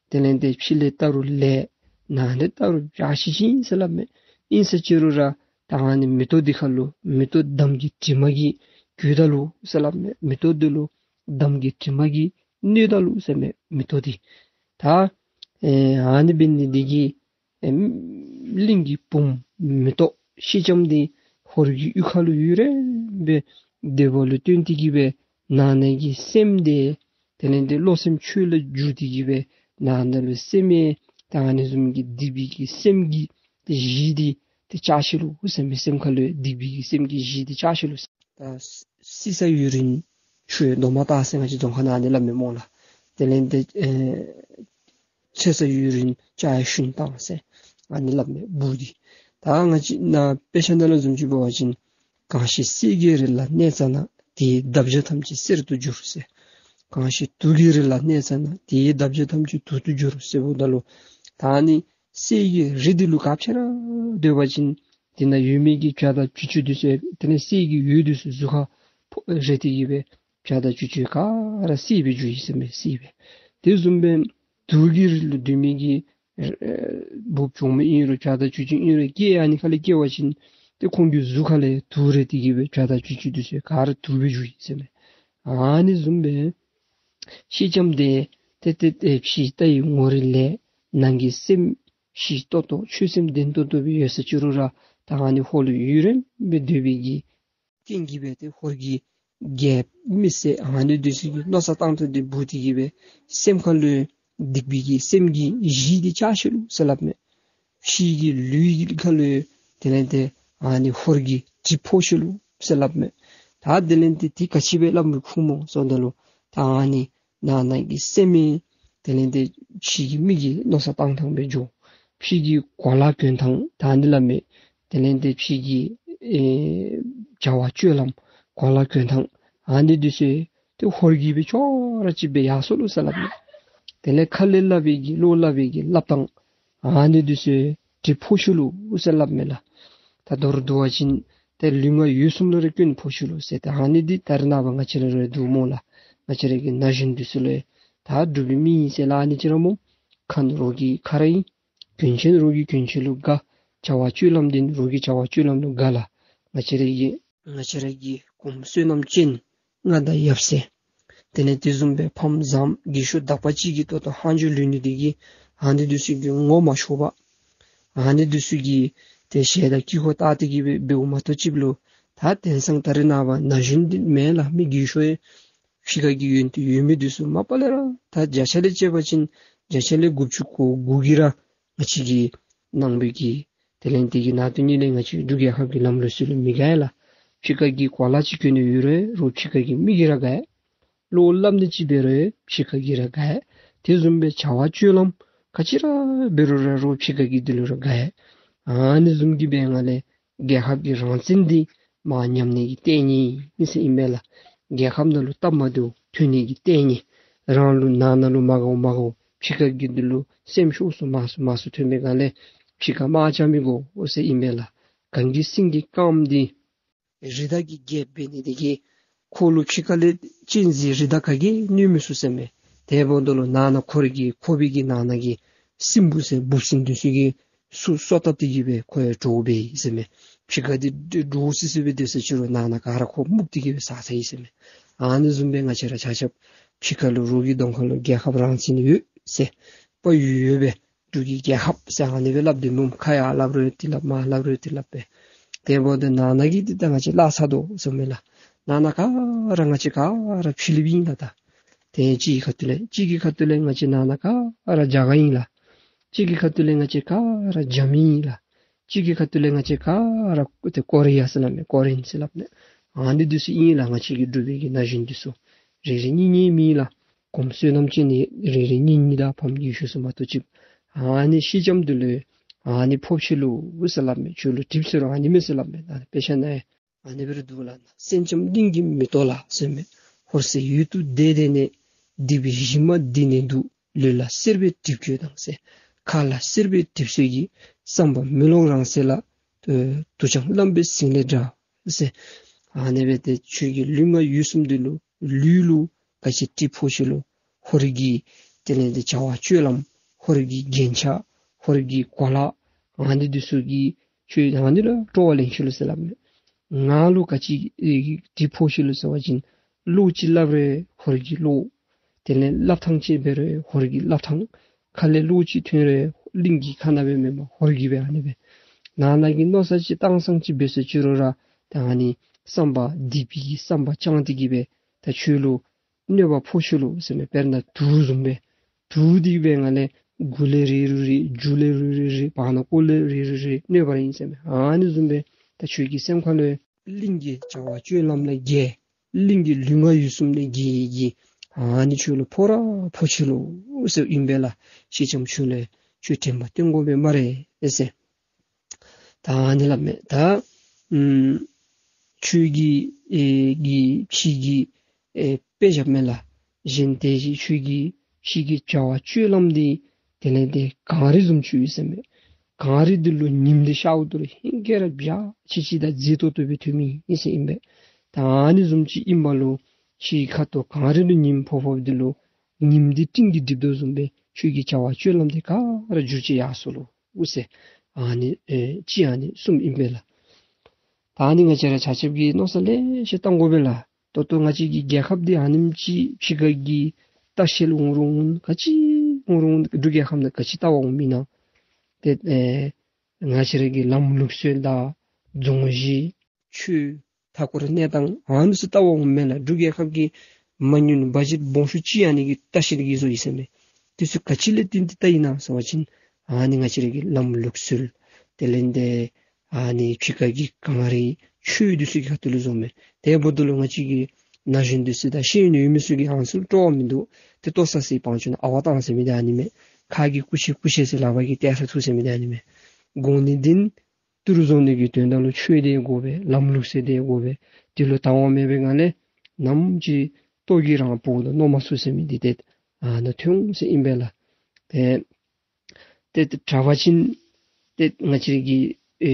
དེ་ལས་ཏེ་ཕྱི་ལས་བལྟ་རུང་ལེགས། ནང་ལས་བལྟ་རུང་འཇའ་ཆི་ཆི་ཨིན་ཟེར་སླབ་མས། ཨིན་ཟེར་ཅི་རུང་ར་ད་ཨ་ནི་མེ་ཏོག་འདི་ཁ་ལུ་མེ་ཏོག་འདམ་གྱི་དྲི་མ་གིས་གོས་ད་ལུ་ཟེར་སླབ་མས། མེ་ཏོག་འདི་ལུ་འདམ་གྱི་དྲི་མ་གིས་གནོད་ད་ལུ་ཟེར་མས་མེ་ཏོག་འདི། ད་ཨེ་ཨ་ནི་འབད་ནི་འདི་གིས་ཨེ་གླིང་གི་བུམོ་མེ་ཏོག་སེང་ལྕམ་འདི་ཧོར་གྱི་གཡུས་ཁ་ལུ་ཡུན་རིང་སྦེ་སྡོདཔ་ལུ་བརྟེན་ཏེ་གི་སྦེ་ནང་ན་གི་སེམས་འདི་དེ་ལས་ཏེ་བློ་སེམས་ཆོས་ལུ་འགྱུར་ཏེ་གི་སྦེ་ནང་ན་ལུ་སེམས་ ད་ཨ་ནི་བཟུམ་གྱི་སྡིག་པའི་གི་སེམས་ཀྱི་ཏེ་གཞི་འདི་ཏེ་བཅག་ཤིག་ལོ་ཟེར་མས། སེམས་ཁ་ལུ་སྡིག་པའི་གི་སེམས་ཀྱི་གཞི་འདི་བཅག་ཤིག་ལོ་ཟེར། ད་བསིལ་ས་ཡུན་རིང་ཆུ་ཡང་རྡོག་མ་བཏགས་ཟེར་ང་བཅས་རྫོང་ཁ་ནང་ཨ་ནི་སླབ་མས་སྨོ་ལགས། དེ་ལས་ཏེ་ཨེ་ཚོད་ས་ཡུན་རིང་ལྕགས་ཡང་ཤུན་བཏང་ཟེར་ཨ་ནི་སླབ་མས་འབུ་འདི། ད་ང་བཅས་ནཱ་དཔེ་ཆ་ནང་ལུ་བཟུམ་ཅིག་འབད་བ་ཅིན། གང་ཞིག་གསེར་གྱི་རི་ལ་གནས་ཙ་ན། དེའི་འདབ་ཆགས་ཐམས་ཅད་གསེར་དུ་འགྱུར་ཟེར། གང་ཞིག་དུག་གི་རི་ལ་གནས་ཙ་ན། དེའི་འདབ་ཆགས་ཐམས་ཅད་དུག་ཏུ་འགྱུར་ཟེར་འབདཝ་ད་ལུ། ད་ཨ་ནི་གསེར་གྱི་རི་འདི་ལུ་ག་ཅི་ར་སྡོད་པ་ཅིན། དེ་ནང་ཡོད་མི་གི་བྱ་དང་བྱི་ཅུང་འདི་ཚུ་དེ་ལས་གསེར་གྱི་འོད་འདི་ཚུ་གཟུགས་ཁར་ཕོག་རེག་སྟེ་གི་སྦེ་བྱ་དང་བྱི་ཅུང་ག་ར་བསིལ་སྦེ་འགྱུར་ཡི་ཟེར་མས། བསིལ་སྦེ། དེ་བཟུམ་སྦེ་དུག་གི་རི་ལུ་སྡོད་མི་གི་ཨེ་འབུཔ་གྱོག་མོ་ཨིན་རུང་བྱ་དང་བྱི་ཅུང་ཨིན་རུང་སྐྱེ་ཨ་ནི་ཁ་ལས་སྐྱེ་བ་ཅིན་ཏེ་ཁོང་གི་གཟུགས་ཁ་ལས་དུག་རེག་སྟེ་གི་སྦེ་བྱ་དང་བྱི་ཅུང་འདི་ཚུ་ག་ར་དུག་སྦེ་འགྱུར་ཡི་ཟེར་མས། ཨ་ནི་བཟུམ་སྦེ་ཤེས་ལྕམ་དེ་ཏེ་ཏེ་ཏེ་ཕྱི་ལྟ་བའི་ངོ་རིས་ལས། ནང་གི་སེམས་ཞི་ཏོག་ཏོ་ཆོས་སེམས་ལྡན་ཏོག་ཏོ་སྦེ་ཡོད་ས་ཅིག་རུང་ར་ད་ཨ་ནི་ཧོར་ལུ་ཡུན་རིངམོ་སྦེ་སྡོད་པའི་གི་རྐྱེན་གྱིས་སྦེ་ཏེ་ཧོར་གྱི་རྒྱལཔོ་མི་སེར་ཨ་ནི་འདི་ཚུ་གིས་མནོ་བསམ་བཏང་ཐངས་འདི་འབུ་སྟེ་གི་སྦེ་སེམས་ཁ་ལུ་སྡིག་པའི་གི་སེམས་ཀྱི་གཞི་འདི་བཅག་ཤིག་ལོ་ཟེར་སླབ་མས། ཕྱི་གི་ལུས་ཀྱི་ཁ་ལུ་དེ་ལས་ཏེ་ཨ་ནི་ཧོར་གྱི་གྲིབ་ཕོག་ཤིག་ལོ་ཟེར་སླབ་མས། ད་དེ་ལས་ཏེ་དེ་ག་ཅི་སྦེ་སླབ་མི་ཁུངས་སྨོ་ཟེརཝ་ད་ལུ་ད་ཨ་ནི་ནང་ན་གི་སེམས་མི་དེ་ལས་ཏེ་ཕྱི་གི་མི་གིས་མནོ་བསམ་བཏང་ཐངས་སྦེ་འགྱོ། ཕྱི་གི་གོ་ལ་གྱོན་ཐངས་ད་ཨ་ནི་སླབ་མས། དེ་ལས་ཏེ་ཕྱི་གི་ཨེ་བྱ་བ་སྤྱོད་ལམ་གོ་ལ་གྱོན་ཐངས་ཨ་ནི་འདི་ཚུ་ཏེ་ཧོར་གྱིས་སྦེ་ཅོག་ར་གཅིག་སྦེ་ཡར་སོ་ལོ་ཟེར་སླབ་མས། དེ་ལས་ཁ་ལས་སླབ་པའི་གི་བློ་སླབ་པའི་གི་སླབ་ཐངས་ཨ་ནི་འདི་ཚུ་གྲིབ་ཕོག་ཤིག་ལོ་ཟེར་སླབ་མས་ལགས། ད་མདོར་བསྡུ་བ་ཅིན་ཏེ་ལུས་ངག་ཡིད་གསུམ་ལུ་ར་སྐྱོན་ཕོག་ཤིག་ལོ་ཟེར། ཏེ་ཨ་ནི་འདི་ད་རེས་ནངས་པ་ང་བཅས་ར་ར་འདུག་སྨོ་ལགས། ང་བཅས་ར་གི་ན་གཞོན་འདི་ཚུ་ལུ་ད་འབྲུག་པའི་མི་ཨིན་ཟེར་སླབ་ནི་ཅིག་ར་སྨོ། ཁ་ནི་རོགས་ཀྱི་ཁ་ར་ཨིན། གྱོན་ཆས་རོགས་ཀྱི་གྱོན་ཆས་ལུ་དགའ། བྱ་བ་སྤྱོད་ལམ་འདི་རོགས་ཀྱི་བྱ་བ་སྤྱོད་ལམ་ལུ་དགའ་ལགས། ང་བཅས་ར་གི་ང་བཅས་ར་གི་གོངམ་བསོད་ནམས་ཅན་མངའ་བདག་ཡབ་སྲས། དེ་ལས་དེ་བཟུམ་སྦེ་ཕམ་བཟངམ་རྒས་ཤོས་དག་པ་ཅིག་གི་ལྟོ་དང་ལྷག་མཇུག་ལུས་ནི་འདི་གིས་ཨ་ནི་འདི་ཚུ་གི་ངོ་མ་ཆོད་པར་ཨ་ནི་འདི་ཚུ་གིས་ཏེ་ཞལ་དང་དཀྱིལ་འཁོར་བལྟ་སྟེ་གི་སྦེ་འབདཝ་མ་གཏོགས་ཅིག་ལུ་ད་དེང་སང་ད་རེས་ནངས་པ་ན་གཞོན་འདི་མེན་ལགས། མི་རྒས་ཤོས་ཕྱི་ཁ་གི་ཡོན་ཏན་ཡོད་མི་འདི་ཚུ་མ་པ་ལས་ར་ད་བརྒྱ་ཆ་ལས་བཅད་པ་ཅིན་བརྒྱ་ཆ་ལས་དགུ་བཅུ་གོ་དགུ་གིས་ར་ང་བཅས་ཀྱི་ནང་པའི་གི་དེ་ལས་དེ་གི་ནང་དོན་ཉིད་ལས་ང་བཅས་འབྲུག་རྒྱལ་ཁབ་ཀྱི་ལམ་ལུགས་ཚུ་ལུ་མི་དགའ་ལགས། ཕྱི་ཁ་གི་གོ་ལ་ཅིག་གྱོན་ནི་ཡོད་རུང་རོགས་ཕྱི་ཁ་གི་མི་གིས་ར་དགའ། བློ་སླབ་ནི་ཅིག་འབད་རུང་ཕྱི་ཁ་གིས་ར་དགའ། དེ་བཟུམ་སྦེ་བྱ་བ་སྤྱོད་ལམ་ག་ཅི་ར་འབད་རུང་ར་རོགས་ཕྱི་ཁ་གི་འདི་ལུ་ར་དགའ། ཨ་ནི་བཟུམ་གྱི་སྦེ་ང་ལས་རྒྱལ་ཁབ་ཀྱི་རང་བཙན་འདི་མར་ཉམས་ནི་གི་ལྟས་ངན་ཨིན་ཟེར་ཨིན་པས་ལགས། རྒྱལ་ཁབ་ནང་ལུ་སྟབས་མ་བདེཝ་ཐོན་ནི་གི་ལྟས་ངན། རང་ལུ་ནང་ན་ལུ་མ་དགའཝ་མ་དགའཝ་ཕྱི་ཁ་གི་འདི་ལུ་སེམས་ཤོར་སོང་མང་སུ་མང་སུ་ཐོན་པའི་སྒང་ལས་ཕྱི་ཁ་དམག་རྐྱབ་མི་དགོ་ཟེར་ཨིན་པས་ལགས། གངས་ཀྱི་སེང་གེ་དཀརམོ་འདི་རི་དྭགས་ཀྱི་རྒྱལཔོ་འབད་ནི་དེ་གིས་ཁོ་ལུ་ཕྱི་ཁ་ལས་གཅན་གཟན་རི་དྭགས་ག་གིས་གནོད་མི་ཚུགས་ཟེར་མས། དེ་འབདཝ་ད་ལུ་ནང་ན་ཁོ་རའི་གི་ཁོག་པའི་གི་ནང་ན་གི་སྲིན་འབུ་ཟེར་འབུཔ་སྲིན་འདི་ཚུ་གིས་སུ་སོ་བཏབ་སྟེ་གི་སྦེ་ཁོ་ཡང་འདྲོག་པས་ཟེར་མས། ཕྱི་ཁ་འདི་འདྲོག་སི་སི་སྦེ་སྡོད་ས་ཅིག་རུང་ནང་ན་ག་ར་ཁོ་རྨུགས་ཏེ་གི་སྦེ་ཟ་ཚར་ཡི་ཟེར་མས། ཨ་ནི་བཟུམ་སྦེ་ང་བཅས་ར་ཆ་ཁྱབ་ཕྱི་ཁ་ལུ་རོགས་ཀྱི་གདོང་ཁ་ལུ་རྒྱལ་ཁབ་རང་བཙན་ཡོད་ཟེར་དཔའ་ཡོད་ཡོད་སྦེ་འབྲུག་གི་རྒྱལ་ཁབ་ཟེར་ཨ་ནི་སྦེ་སླབ་སྡོད་མི་ཁ་ཡར་སླབ་རུང་དེ་སླབ་མར་སླབ་རུང་དེ་སླབ་སྦེ། དེ་འབདཝ་ད་ནང་ན་གི་འདི་ད་ང་བཅས་བརླག་ཚར་དོ་ཟེར་མས་ལགས། ནང་ན་ག་ར་ང་བཅས་ག་ར་ཕྱི་གླིང་པ་ཨིན་ལགས་ད། ཏེ་གཅིག་གི་ཁ་ཐུག་ལས་གཅིག་གི་ཁ་ཐུག་ལས་ང་བཅས་ནང་ན་ག་ར་རྒྱ་གར་ཨིན་ལགས། གཅིག་གི་ཁ་ཐུག་ལས་ང་བཅས་ག་ར་རྒྱ་མི་ཨིན་ལགས། གཅིག་གི་ཁ་ཐུག་ལས་ང་བཅས་ག་ར་ཏེ་ཀོ་རི་ཡ་ཟེར་སླབ་མས། ཀོ་རི་ཡན་ཟེར་སླབ་མས། ཨ་ནི་འདི་ཚུ་ཨིན་ལགས། ང་བཅས་ཀྱི་འབྲུག་པའི་གི་ན་གཞོན་འདི་ཚུ་རེ་རེ་གཉིས་གཉིས་མེན་ལགས། གོངམ་བསོད་ནམས་ཅན་ནི་རེ་རེ་གཉིས་གཉིས་དང་ཕམ་རྒས་ཤོས་ཚུ་མ་གཏོགས་ཅིག། ཨ་ནི་ཤེས་ལྕམ་འདི་ལུ་ཨ་ནི་ཕོག་ཤིག་ལོ་ཟེར་སླབ་མས། ཁྱོད་ལུ་གྲིབ་ཟེར་རུང་ཨ་ནི་མས་ཟེར་སླབ་མས། ད་དཔེ་ཆ་ནང་ཡང་ཨ་ནི་སྦེ་ར་འདུག་ལགས། སེང་ལྕམ་གླིང་གི་མེ་ཏོག་ལགས་ཟེར་མས། ཧོར་སྲས་ཡུལ་དུ་བསྡད་དེ་ནས། སྡིག་པའི་གཞི་མ་འདི་ནས་འདུག། ལུས་ལ་གསེར་པའི་གྲིབ་བཀོད་དང་ཟེར། ཁ་ལ་གསེར་པའི་གྲིབ་བསིལ་གྱིས། བསམ་པ་མེ་ལོང་རང་གསལ་ལ། དུ་ཆང་རྣམ་པའི་ཟེང་ལས་འདྲ་ཟེར། ཨ་ནི་སྦེ་ཏེ་ཁྱོད་ཀྱི་ལུས་ངག་ཡིད་གསུམ་འདི་ལུ་ལུས་ལུ་ག་ཅི་གྲིབ་ཕོག་ཤིག་ལོ། ཧོར་གྱི་དེ་ལས་ཏེ་བྱ་བ་སྤྱོད་ལམ་ཧོར་གྱི་རྒྱན་ཆ་ཧོར་གྱི་གོ་ལ་ཨ་ནི་འདི་ཚུ་གིས་ཁྱོད་ཨ་ནི་ལུ་སྤྲོ་བ་ལེན་ཤིག་ལོ་ཟེར་སླབ་མས། ང་ལུ་ག་ཅི་གྲིབ་ཕོག་ཤིག་ལོ་ཟེར་བ་ཅིན་བློ་ཅིག་སླབ་རུང་ཧོར་གྱི་བློ། དེ་ལས་སླབ་ཐངས་ཅིག་འབད་རུང་ཧོར་གྱི་སླབ་ཐངས། ཁ་ལས་བློ་ཅིག་ཐོན་རུང་གླིང་གི་ཁ་ནང་སྦེ་མེན་པར་ཧོར་གྱི་སྦེ་ཨ་ནི་སྦེ། ནང་ན་གི་མནོ་བསམ་ཅིག་བཏང་ས་ཅིག་འབད་ས་ཅིག་རུང་ར་ད་ཨ་ནི་བསམ་པ་སྡིག་པའི་གི་བསམ་པ་བཅངས་ཏེ་གི་སྦེ་ད་ཁྱོད་ལུ་གནོད་པ་ཕོག་ཤིག་ལོ་ཟེར་མས། དཔེར་ན་དུག་བཟུམ་སྦེ། དུག་འདི་སྦེ་ང་ལས་ མགུ་ལས་རིལ་རུ་རིལ། མཇུག་ལས་རིལ་རུ་རིལ། བར་ན་ཀོ་ལས་རིལ་རུ་རིལ་གནོད་པ་ར་ཨིན་ཟེར་མས། ཨ་ནི་བཟུམ་སྦེ་ད་ཁྱོད་ཀྱི་སེམས་ཁ་ལུ་གླིང་གི་བྱ་བ་སྤྱོད་ལམ་ལས་འགལ། གླིང་གི་ལུས་ངག་ཡིད་གསུམ་ལས་འགལ་གྱི་ཨ་ནི་ཁྱོད་ལུ་ཕོག་ར་ཕོག་ཅི་ལོ་ཟེར་ཨིན་པས་ལགས། ཤེས་ལྕམ་ཁྱོད་ལུ་ཁྱོད་དྲན་པ་བསྟེན་དགོ་པས་སྨ་རེ་ཟེར། ད་ཨ་ནི་སླབ་མས། ད་ཨམ་ཁྱོད་ཀྱིས་ཨེ་གི་ཕྱི་གི་ཨེ་དཔེ་བཞག་མས་ལགས། གཞན་དེ་བཞིན་ཁྱོད་ཀྱི་ཕྱི་གི་བྱ་བ་སྤྱོད་ལམ་འདི་དེ་ལས་ཏེ་གངས་རི་བཟུམ་ཅིག་ཡོད་ཟེར་མས། གངས་རི་འདི་ལུ་ཉིམ་འདི་ཤརཝ་ད་ལུ་ཧེང་སྐལ་ར་འཇའ་ཆི་ཆི་དང་མཛེས་ཏོག་ཏོ་སྦེ་ཐོན་མི་ཨིན་ཟེར་ཨིན་པས། ད་ཨ་ནི་བཟུམ་ཅིག་ཨིན་པ་ལུ་ཕྱི་ཁ་ཐུག་གངས་རི་ལུ་ཉིམ་ཕོག་ཕོགཔ་འདི་ལུ་ཉིམ་འདི་སྤྲིན་གྱིས་སྒྲིབ་དོ་བཟུམ་སྦེ་ཁྱོད་ཀྱི་བྱ་བ་སྤྱོད་ལམ་འདི་ག་ར་འགྱུར་བཅོས་ཡར་སོ་ལོ་ཟེར། ཨ་ནི་ཨེ་ཅིག་ཨ་ནི་གསུངམ་ཨིན་པས་ལགས། ད་ཨ་ནི་ང་བཅས་ར་ཆ་ཁྱབ་ཀྱིས་མནོ་བསམ་ལེ་ཤ་བཏང་དགོ་པས་ལགས། ད་ལྟོ་ང་བཅས་ཀྱི་རྒྱལ་ཁབ་འདི་ཨ་ནེམ་ཅིག་ཕྱི་ཁ་གི་ལྟ་བཤལ་འོང་རུང་ག་ཅི་འོང་རུང་འབྲུག་རྒྱལ་ཁབ་ནང་ག་ཅི་ལྟ་བར་འོང་མི་ཨིན་ན། ཏེ་ཨེ་ང་བཅས་ར་གི་ལམ་ལུགས་སྲོལ་དང་རྫོང་གཞི་ཆོས་མཐའ་འཁོར་གནས་སྟངས་ཨ་ནི་ཚུ་ལྟ་བར་འོངམ་མས་ལགས། འབྲུག་རྒྱལ་ཁབ་ཀྱི་མ་དངུལ་བ་ཇེཊ་སྦོམ་ཤོས་ཅིག་ཨ་ནི་གི་ལྟ་བཤལ་གྱི་བཟོ་ཡི་ཟེར་མས། དེ་ཚུ་ག་ཅི་ལས་བརྟེན་ཏེ་ལྟ་ཡི་ན་ཟེར་བ་ཅིན་ཨ་ནི་ང་བཅས་ར་གི་ལམ་ལུགས་སྲོལ་དེ་ལས་ཏེ་ཨ་ནི་ཕྱི་ཁ་གི་གངས་རི་ཆོས་དེ་ཚུ་གི་ཁ་ཐུག་ལུ་བཟོཝ་མས། དེ་འབདཝ་ད་ལུ་ང་བཅས་ཀྱི་ན་གཞོན་དེ་ཚུ་དང་ཤེས་ཡོན་ཡོད་མི་ཚུ་གིས་ཨ་ནི་ཚུ་སྤྲོ་བ་མིན་འདུག། ཏེ་ལྟོ་ཟ་སའི་བང་ཆེན་ནང་ཨ་ཝ་བཏང་ཟེར་མི་འདི་ཨ་ནི་མས། ཁ་གིས་སྐུ་མཁྱེན་སྐུ་མཁྱེན་ཟེར་ལག་པ་གིས་ཏེ་ས་ཐུག་ཟེར་མི་འདི་ཨ་ནི་མས། དགོ་ནི་འདི་ཏི་རུ་བཟོ་ནི་གི་དོན་དག་ལུ་ཆོས་དེ་དགོ་པས། ལམ་ལུགས་སྲོལ་དེ་དགོ་པས། དེ་ལུ་དང་བ་མེད་པའི་སྒང་ལས་ནམ་ཅིག་ལྟོ་གིས་རང་བུ་དང་མནོ་མ་ཚུགས་ཟེར་མི་འདི་ཏེ་ཨ་ནཱ་ཐོན་འོང་ཟེར་ཨིན་པས་ལགས། ཏེ་ཏེ་ཏེ་དྲག་པ་ཅིན་ཏེ་ང་བཅས་ར་གི་ཨེ་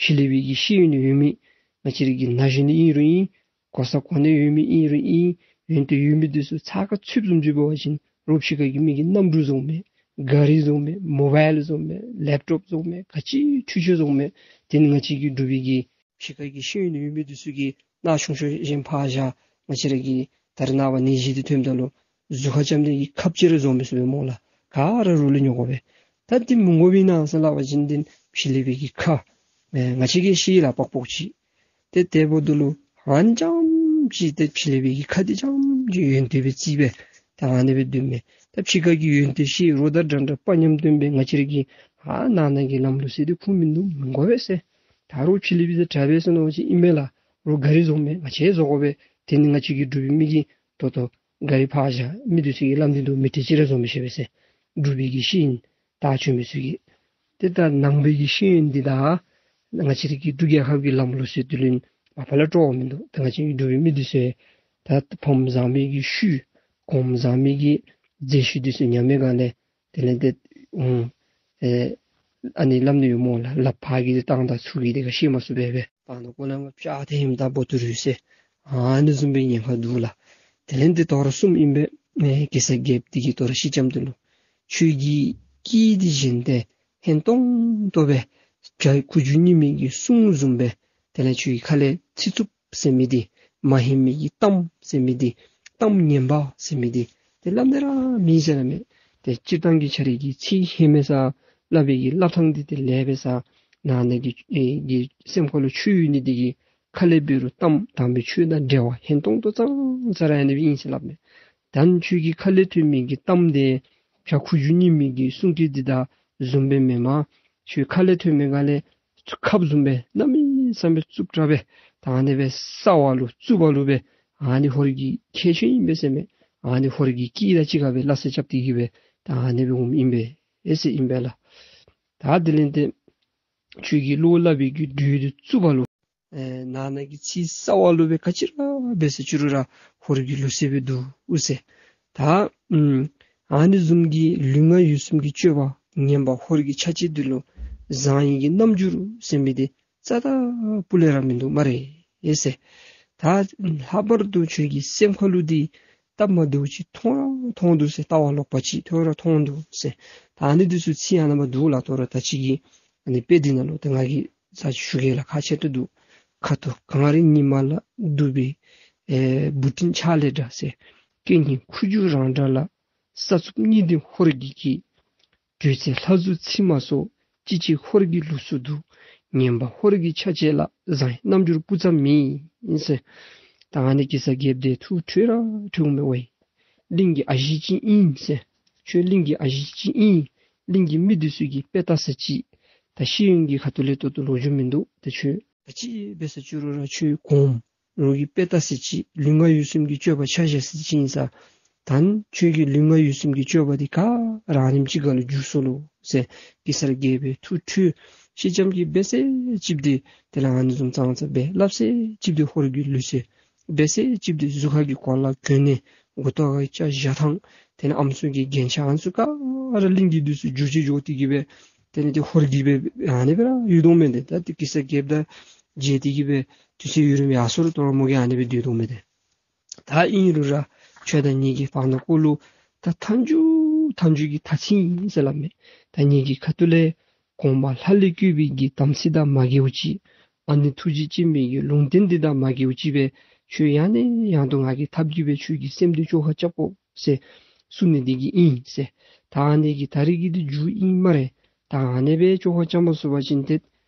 ཕྱི་གླིང་པའི་གི་ཤེས་ཡོན་ཡོད་མི་ང་བཅས་ར་གི་ན་གཞོན་ཨིན་རུང་ཨིན། གོ་ས་གོ་གནས་ཡོད་མི་ཨིན་རུང་ཨིན། ཡོན་ཏན་ཡོད་མི་དེ་ཚུ་ཚགས་ཁར་ཚུདཔ་བཟུམ་ཅིག་འབད་བ་ཅིན་རོགས་ཕྱི་ཁ་གི་མི་གིས་གནམ་གྲུ་བཟོཝ་མས། ག་རི་བཟོཝ་མས། མོ་བཱའིལ་བཟོཝ་མས། ལེབ་ཊོབ་བཟོཝ་མས། ག་ཅི་འཕྲུལ་ཆས་བཟོཝ་མས། དེ་ནི་ང་བཅས་ཀྱི་འབྲུག་པའི་གི་ཕྱི་ཁ་གི་ཤེས་ཡོན་ཡོད་མི་དེ་ཚུ་གིས་ནཱ་ཆུང་ཤོས་གཞན་ཕར་བཞག། ང་བཅས་ར་གི་ད་རེས་ནངས་པ་ནད་གཞི་འདི་ཐོནམ་ད་ལུ་གཟུགས་ཁར་རྐྱབ་ནི་གི་ཁབ་ཅིག་ར་བཟོ་མི་ཚུགས་པས་སྨོ་ལགས། ག་ར་རོགས་ལུ་ཉོ་དགོ་པས། ད་འདི་མི་དགོ་པས་ན་ཟེར་སླབ་པ་ཅིན་འདི་ཕྱི་གླིང་པའི་གི་ཁ་ཨེ་ང་བཅས་ཀྱིས་ཤེས་ལགས་པག་པོག་ཅིག། ཏེ་དེ་འབདཝ་ད་ལུ་ཨ་ནི་རྐྱངམ་ཅིག་ཏེ་ཕྱི་གླིང་པའི་གི་ཁ་འདི་རྐྱངམ་ཅིག་ཡོན་ཏན་སྦེ་བརྩིས་སྦེ་ད་ཨ་ནི་སྦེ་སྡོདཔ་མས། ད་ཕྱི་ཁ་གི་ཡོན་ཏན་ཤེས་རོགས་དང་འདྲན་འདྲ་དཔའ་ཉམས་སྟོན་སྦེ་ང་བཅས་ར་གི་ཨ་ནང་ན་གི་ལམ་ལུགས་སྲོལ་འདི་ཁུངས་མིན་འདུག། མི་དགོ་པས་ཟེར། ད་རོགས་ཕྱི་གླིང་པའི་དང་འདྲ་བས་ཟེར་མནོ་བ་ཅིན་ཨིན་མས་ལགས། རོགས་ག་རི་བཟོཝ་མས། ང་བཅས་བཟོ་དགོ་པས། དེ་ནི་ང་བཅས་ཀྱི་འབྲུག་པའི་མི་གིས་ད་ལྟོ་ག་རི་ཕར་བཞག། མི་དེ་ཚུ་གིས་སླབ་ནི་འདུག། མི་ཊར་ཅིག་ར་བཟོ་མི་ཤེས་པས་ཟེར། འབྲུག་པའི་གི་ཤེས་ཡོན་ད་ཆོས་མི་ཚུ་གིས། ཏེ་ད་ནང་པའི་གི་ཤེས་ཡོན་འདི་དང་ང་བཅས་ར་གི་འབྲུག་རྒྱལ་ཁབ་ཀྱི་ལམ་ལུགས་སྲོལ་འདི་ལུ་མ་པ་ལས་སྤྲོ་བ་མིན་འདུག། ད་ང་བཅས་ཀྱི་འབྲུག་པའི་མི་འདི་ཚུ་ད་ཕོངམ་བཟང་མི་གི་ཤུལ་གོངམ་བཟང་མི་གི་རྫས་ཤུལ་འདི་ཚུ་ཉམས་པའི་སྒང་ལས་དེ་ལས་ཏེ་ཨུམ་ཨེ་ཨ་ནི་སླབ་ནི་ཡོད་སྨོ་ལགས། ལགཔ་ཕར་གི་འདི་བཏང་ད་ཚུར་གི་འདི་ག་ཤེས་མ་ཚུགས་པས་པས། བར་ན་ཀོ་ལས་མར་བྱ་ཐེམ་དང་བོ་ཏུ་རུ་ཟེར་ཨ་ནི་བཟུམ་སྦེ་ཉེན་ཁ་འདུག་ལགས། དེ་ལས་འདི་དོ་རུང་གསུངམ་ཨིན་པས། ཨེ་གེ་སར་རྒྱལཔོ་འདི་གིས་དོ་རུང་ཤེས་ལྕམ་འདི་ལུ་ཁྱོད་ཀྱི་སྐད་འདི་གཞན་དང་ཧན་ཏོང་ཏོ་སྦེ་བྱ་ཁུ་བྱུག་རྙིང་མའི་གི་གསུང་བཟུམ་སྦེ་དེ་ལས་ཁྱོད་ཀྱི་ཁ་ལས་ཚིག་རྩུབ་ཟེར་མི་འདི་མ་ཧན་མི་གི་གཏམ་ཟེར་མི་འདི་གཏམ་ངན་པ་ཟེར་མི་འདི་ཏེ་སླབ་ནི་ར་མེད་ཟེར་སླབ་མས། ཏེ་སྤྱིར་བཏང་གི་ཁྱོད་རའི་གི་ཚིག་ཧན་མས་ས། སླབ་པའི་གི་སླབ་ཐངས་འདི་ཏེ་ལེགས་པས་ས། ནང་ན་གི་ཨེ་གི་སེམས་ཁ་ལུ་ཆོས་ཡོད་ནི་འདི་གིས་ཁ་ལས་འབད་རུང་གཏམ་དམ་པའི་ཆོས་དང་འབྲེལ་བ་ཧན་ཏོང་ཏོ་ཙང་ཙ་ར་ཨ་ནི་སྦེ་ཨིན་ཟེར་སླབ་མས། ད་ཁྱོད་ཀྱི་ཁ་ལས་ཐོན་མི་གི་གཏམ་འདི་བྱ་ཁུ་བྱུག་རྙིང་མའི་གི་གསུང་སྐད་འདི་དང་བཟུམ་སྦེ་མེན་པར་ཁྱོད་ཁ་ལས་ཐོན་མི་ག་ལས་ཁབ་བཟུམ་སྦེ་གནམ་མེད་ས་མེད་རྩུབ་དྲགས་སྦེ་ད་ཨ་ནི་སྦེ་སྲ་བ་ལུ་རྩུབ་པ་ལུ་སྦེ་ཨ་ནི་ཧོར་གྱི་ཁྱད་ཆོས་ཨིན་པས་ཟེར་མས། ཨ་ནི་ཧོར་གྱི་སྐད་དང་གཅིག་ཁར་སྦེ་སླ་བསྲེ་རྐྱབ་སྟེ་གི་སྦེ་ད་ཨ་ནི་སྦེ་འོངམ་ཨིན་པས་ཟེར་ཨིན་པས་ལགས། ད་དེ་ལས་ཏེ་ཁྱོད་ཀྱིས་བློ་སླབ་པའི་གི་འགྲོས་འདི་རྩུབ་པ་ལུ་ཨེ་ནང་ན་གི་ཚིག་སྲ་བ་ལུ་སྦེ་ག་ཅི་ར་འབད་ཟེར་ཅི་རུང་ར་ཧོར་གྱི་ལུགས་སྲོལ་སྦེ་འདུག་ཟེར། ད་ཨུམ་ཨ་ནི་བཟུམ་གྱི་ལུས་ངག་ཡིད་གསུམ་གྱི་སྤྱོད་པ་ངན་པ་ཧོར་གྱི་ཆ་བྱད་འདི་ལུ་བཟང་ཡིད་ཀྱི་རྣམ་འགྱུར་ཟེར་མི་འདི་རྩ་དང་སྤུ་ལས་ར་མིན་འདུག་སྨ་རེ་ཟེར། ད་ལྷག་པར་དུ་ཁྱོད་ཀྱི་སེམས་ཁ་ལུ་འདི་སྟབས་མ་བདེཝ་ཅིག་མཐོང་ར་མཐོང་འདུག་ཟེར། ལྟ་བ་ལོག་པ་ཅིག་མཐོང་ར་མཐོང་འདུག་ཟེར། ད་ཨ་ནི་འདི་ཚུ་ཚིག་ཨ་ནཱ་མར་འདུག་ལགས། དོ་རུང་ད་ཅི་གི་ཨ་ནི་དཔེ་འདི་ནང་ལུ་ད་ང་གིས་ཚར་ཅིག་ཞུ་གེ་ལགས། ཁག་ཆེ་ཏོག་ཏོ་འདུག། ཁ་ཐུག་གངས་རི་ཉི་མ་ལ། འདུག་པའི་ཨེ་སྦུག་སྤྲིན་ཆགས་ལེ་འདྲ་ཟེར། སྐད་སྙན་ཁུ་བྱུག་རང་འདྲ་ལ། ས་ཚུབ་གཉིས་ལྡན་ཧོར་གྱི་སྐད། དྲོད་ཚད་ལྷ་གཟུགས་ཚིག་མ་སོགས། ཅི་བྱེད་ཧོར་གྱི་ལུགས་སྲོལ་འདུག། ངན་པ་ཧོར་གྱི་ཆ་བྱད་ལ། བཟང་ཡིད་རྣམ་འགྱུར་སྤུ་ཙམ་མེད་ཟེར། ད་ཨ་ནི་གེ་སར་རྒྱལཔོ་འདི་ཐུགས་ཁྲོས་ར་ཁྲོས་འོང་མས་ཝའི། གླིང་གི་ཨ་ཞེ་ཅིག་ཨིན་ཟེར། ཁྱོད་གླིང་གི་ཨ་ཞེ་ཅིག་ཨིན། གླིང་གི་མི་འདི་ཚུ་གིས་དཔེ་བལྟ་ས་ཅིག་ད་ཤེས་ཡོན་གྱི་ཁ་ཐུག་ལས་ཏོག་ཏོ་ལོ་རྒྱུས་མིན་འདུག། ད་ཁྱོད་ད་ཅི་འབད་ས་ཅི་རུང་ར་ཁྱོད་གོངམ་རོགས་ཀྱིས་དཔེ་བལྟ་ས་ཅིག་ལུས་ངག་ཡིད་གསུམ་གྱི་སྤྱོད་པ་ཆ་བཞག་ས་ཅིག་ཨིན་ས། ད་ཁྱོད་ཀྱི་ལུས་ངག་ཡིད་གསུམ་གྱི་སྤྱོད་པ་འདི་ག་ར་ཨ་ནེམ་ཅིག་ཁར་ལུ་འགྱུར་སོ་ལོ་ཟེར་གེ་སར་རྒྱལ་པོའི་ཐུགས་ཁྲོས། ཤེས་ལྕམ་གྱིས་འབད་ས་ཅིག་འདི་དེ་ལས་ཨ་ནི་བཟུམ་ཙང་ཙ་འབད། སླབ་ས་ཅིག་འདི་ཧོར་གྱི་ལུགས་སྲོལ། འབད་ས་ཅིག་འདི་གཟུགས་ཁ་གི་གོ་ལ་གྱོན་ནི་མགུ་ཏོ་ཁར་སྐྱ་བཞར་ཐངས། དེ་ལས་ཨམ་སྲུ་གི་རྒྱན་ཆ་ཨ་ནི་ཚུ་ག་ར་གླིང་གི་འདི་ཚུ་བསྒྱུར་ཅི་བསྒྱུར་ཏེ་གི་སྦེ་དེ་ལས་ཏེ་ཧོར་གྱིས་སྦེ་ཨ་ནི་སྦེ་ར་ཡོད་དོ་མས། ཏེ་ད་ཏེ་གེ་སར་རྒྱལཔོ་དང་མཇལ་ཏེ་གི་སྦེ་དུས་ཚོད་ཡུན་རིངམོ་ཡར་སོང་རུང་དོ་རུང་མོ་གིས་ཨ་ནི་སྦེ་སྡོད་དོ་མས་ཏེ། ད་ཨིན་རུང་ར་ཁྱོད་དང་ངེ་གི་བར་ན་ཀོ་ལུ་ད་མཐའ་མཇུག་མཐའ་མཇུག་གི་མཐའ་མཚམས་ཨིན་ཟེར་སླབ་མས། ད་ངེ་གི་ཁ་ཐུག་ལས་གོང་མ་ལྷ་ལས་བསྐོས་པའི་གི་དམ་ཚིག་དང་མ་འགལཝ་ཅིག། ཨ་ནེ་ཐུགས་རྗེ་ཅན་མའི་གི་ལུང་བསྟན་འདི་དང་མ་འགལཝ་ཅིག་སྦེ་ཁྱོད་ཡང་ནས་ཡང་དུ་ང་གི་ཐབས་ཀྱིས་སྦེ་ཁྱོད་ཀྱི་སེམས་འདི་བཅོ་ཁ་རྐྱབ་དགོ་ཟེར་གསུངས་ནི་འདི་གིས་ཨིན་ཟེར། ད་ཨ་ནི་གི་ད་རིས་ཀྱི་འདི་མཇུག་ཨིན་སྨ་རེ། ད་ཨ་ནི་སྦེ་བཅོ་ཁ་རྐྱབ་མ་ཚུགས་པ་ཅིན་ཏེ་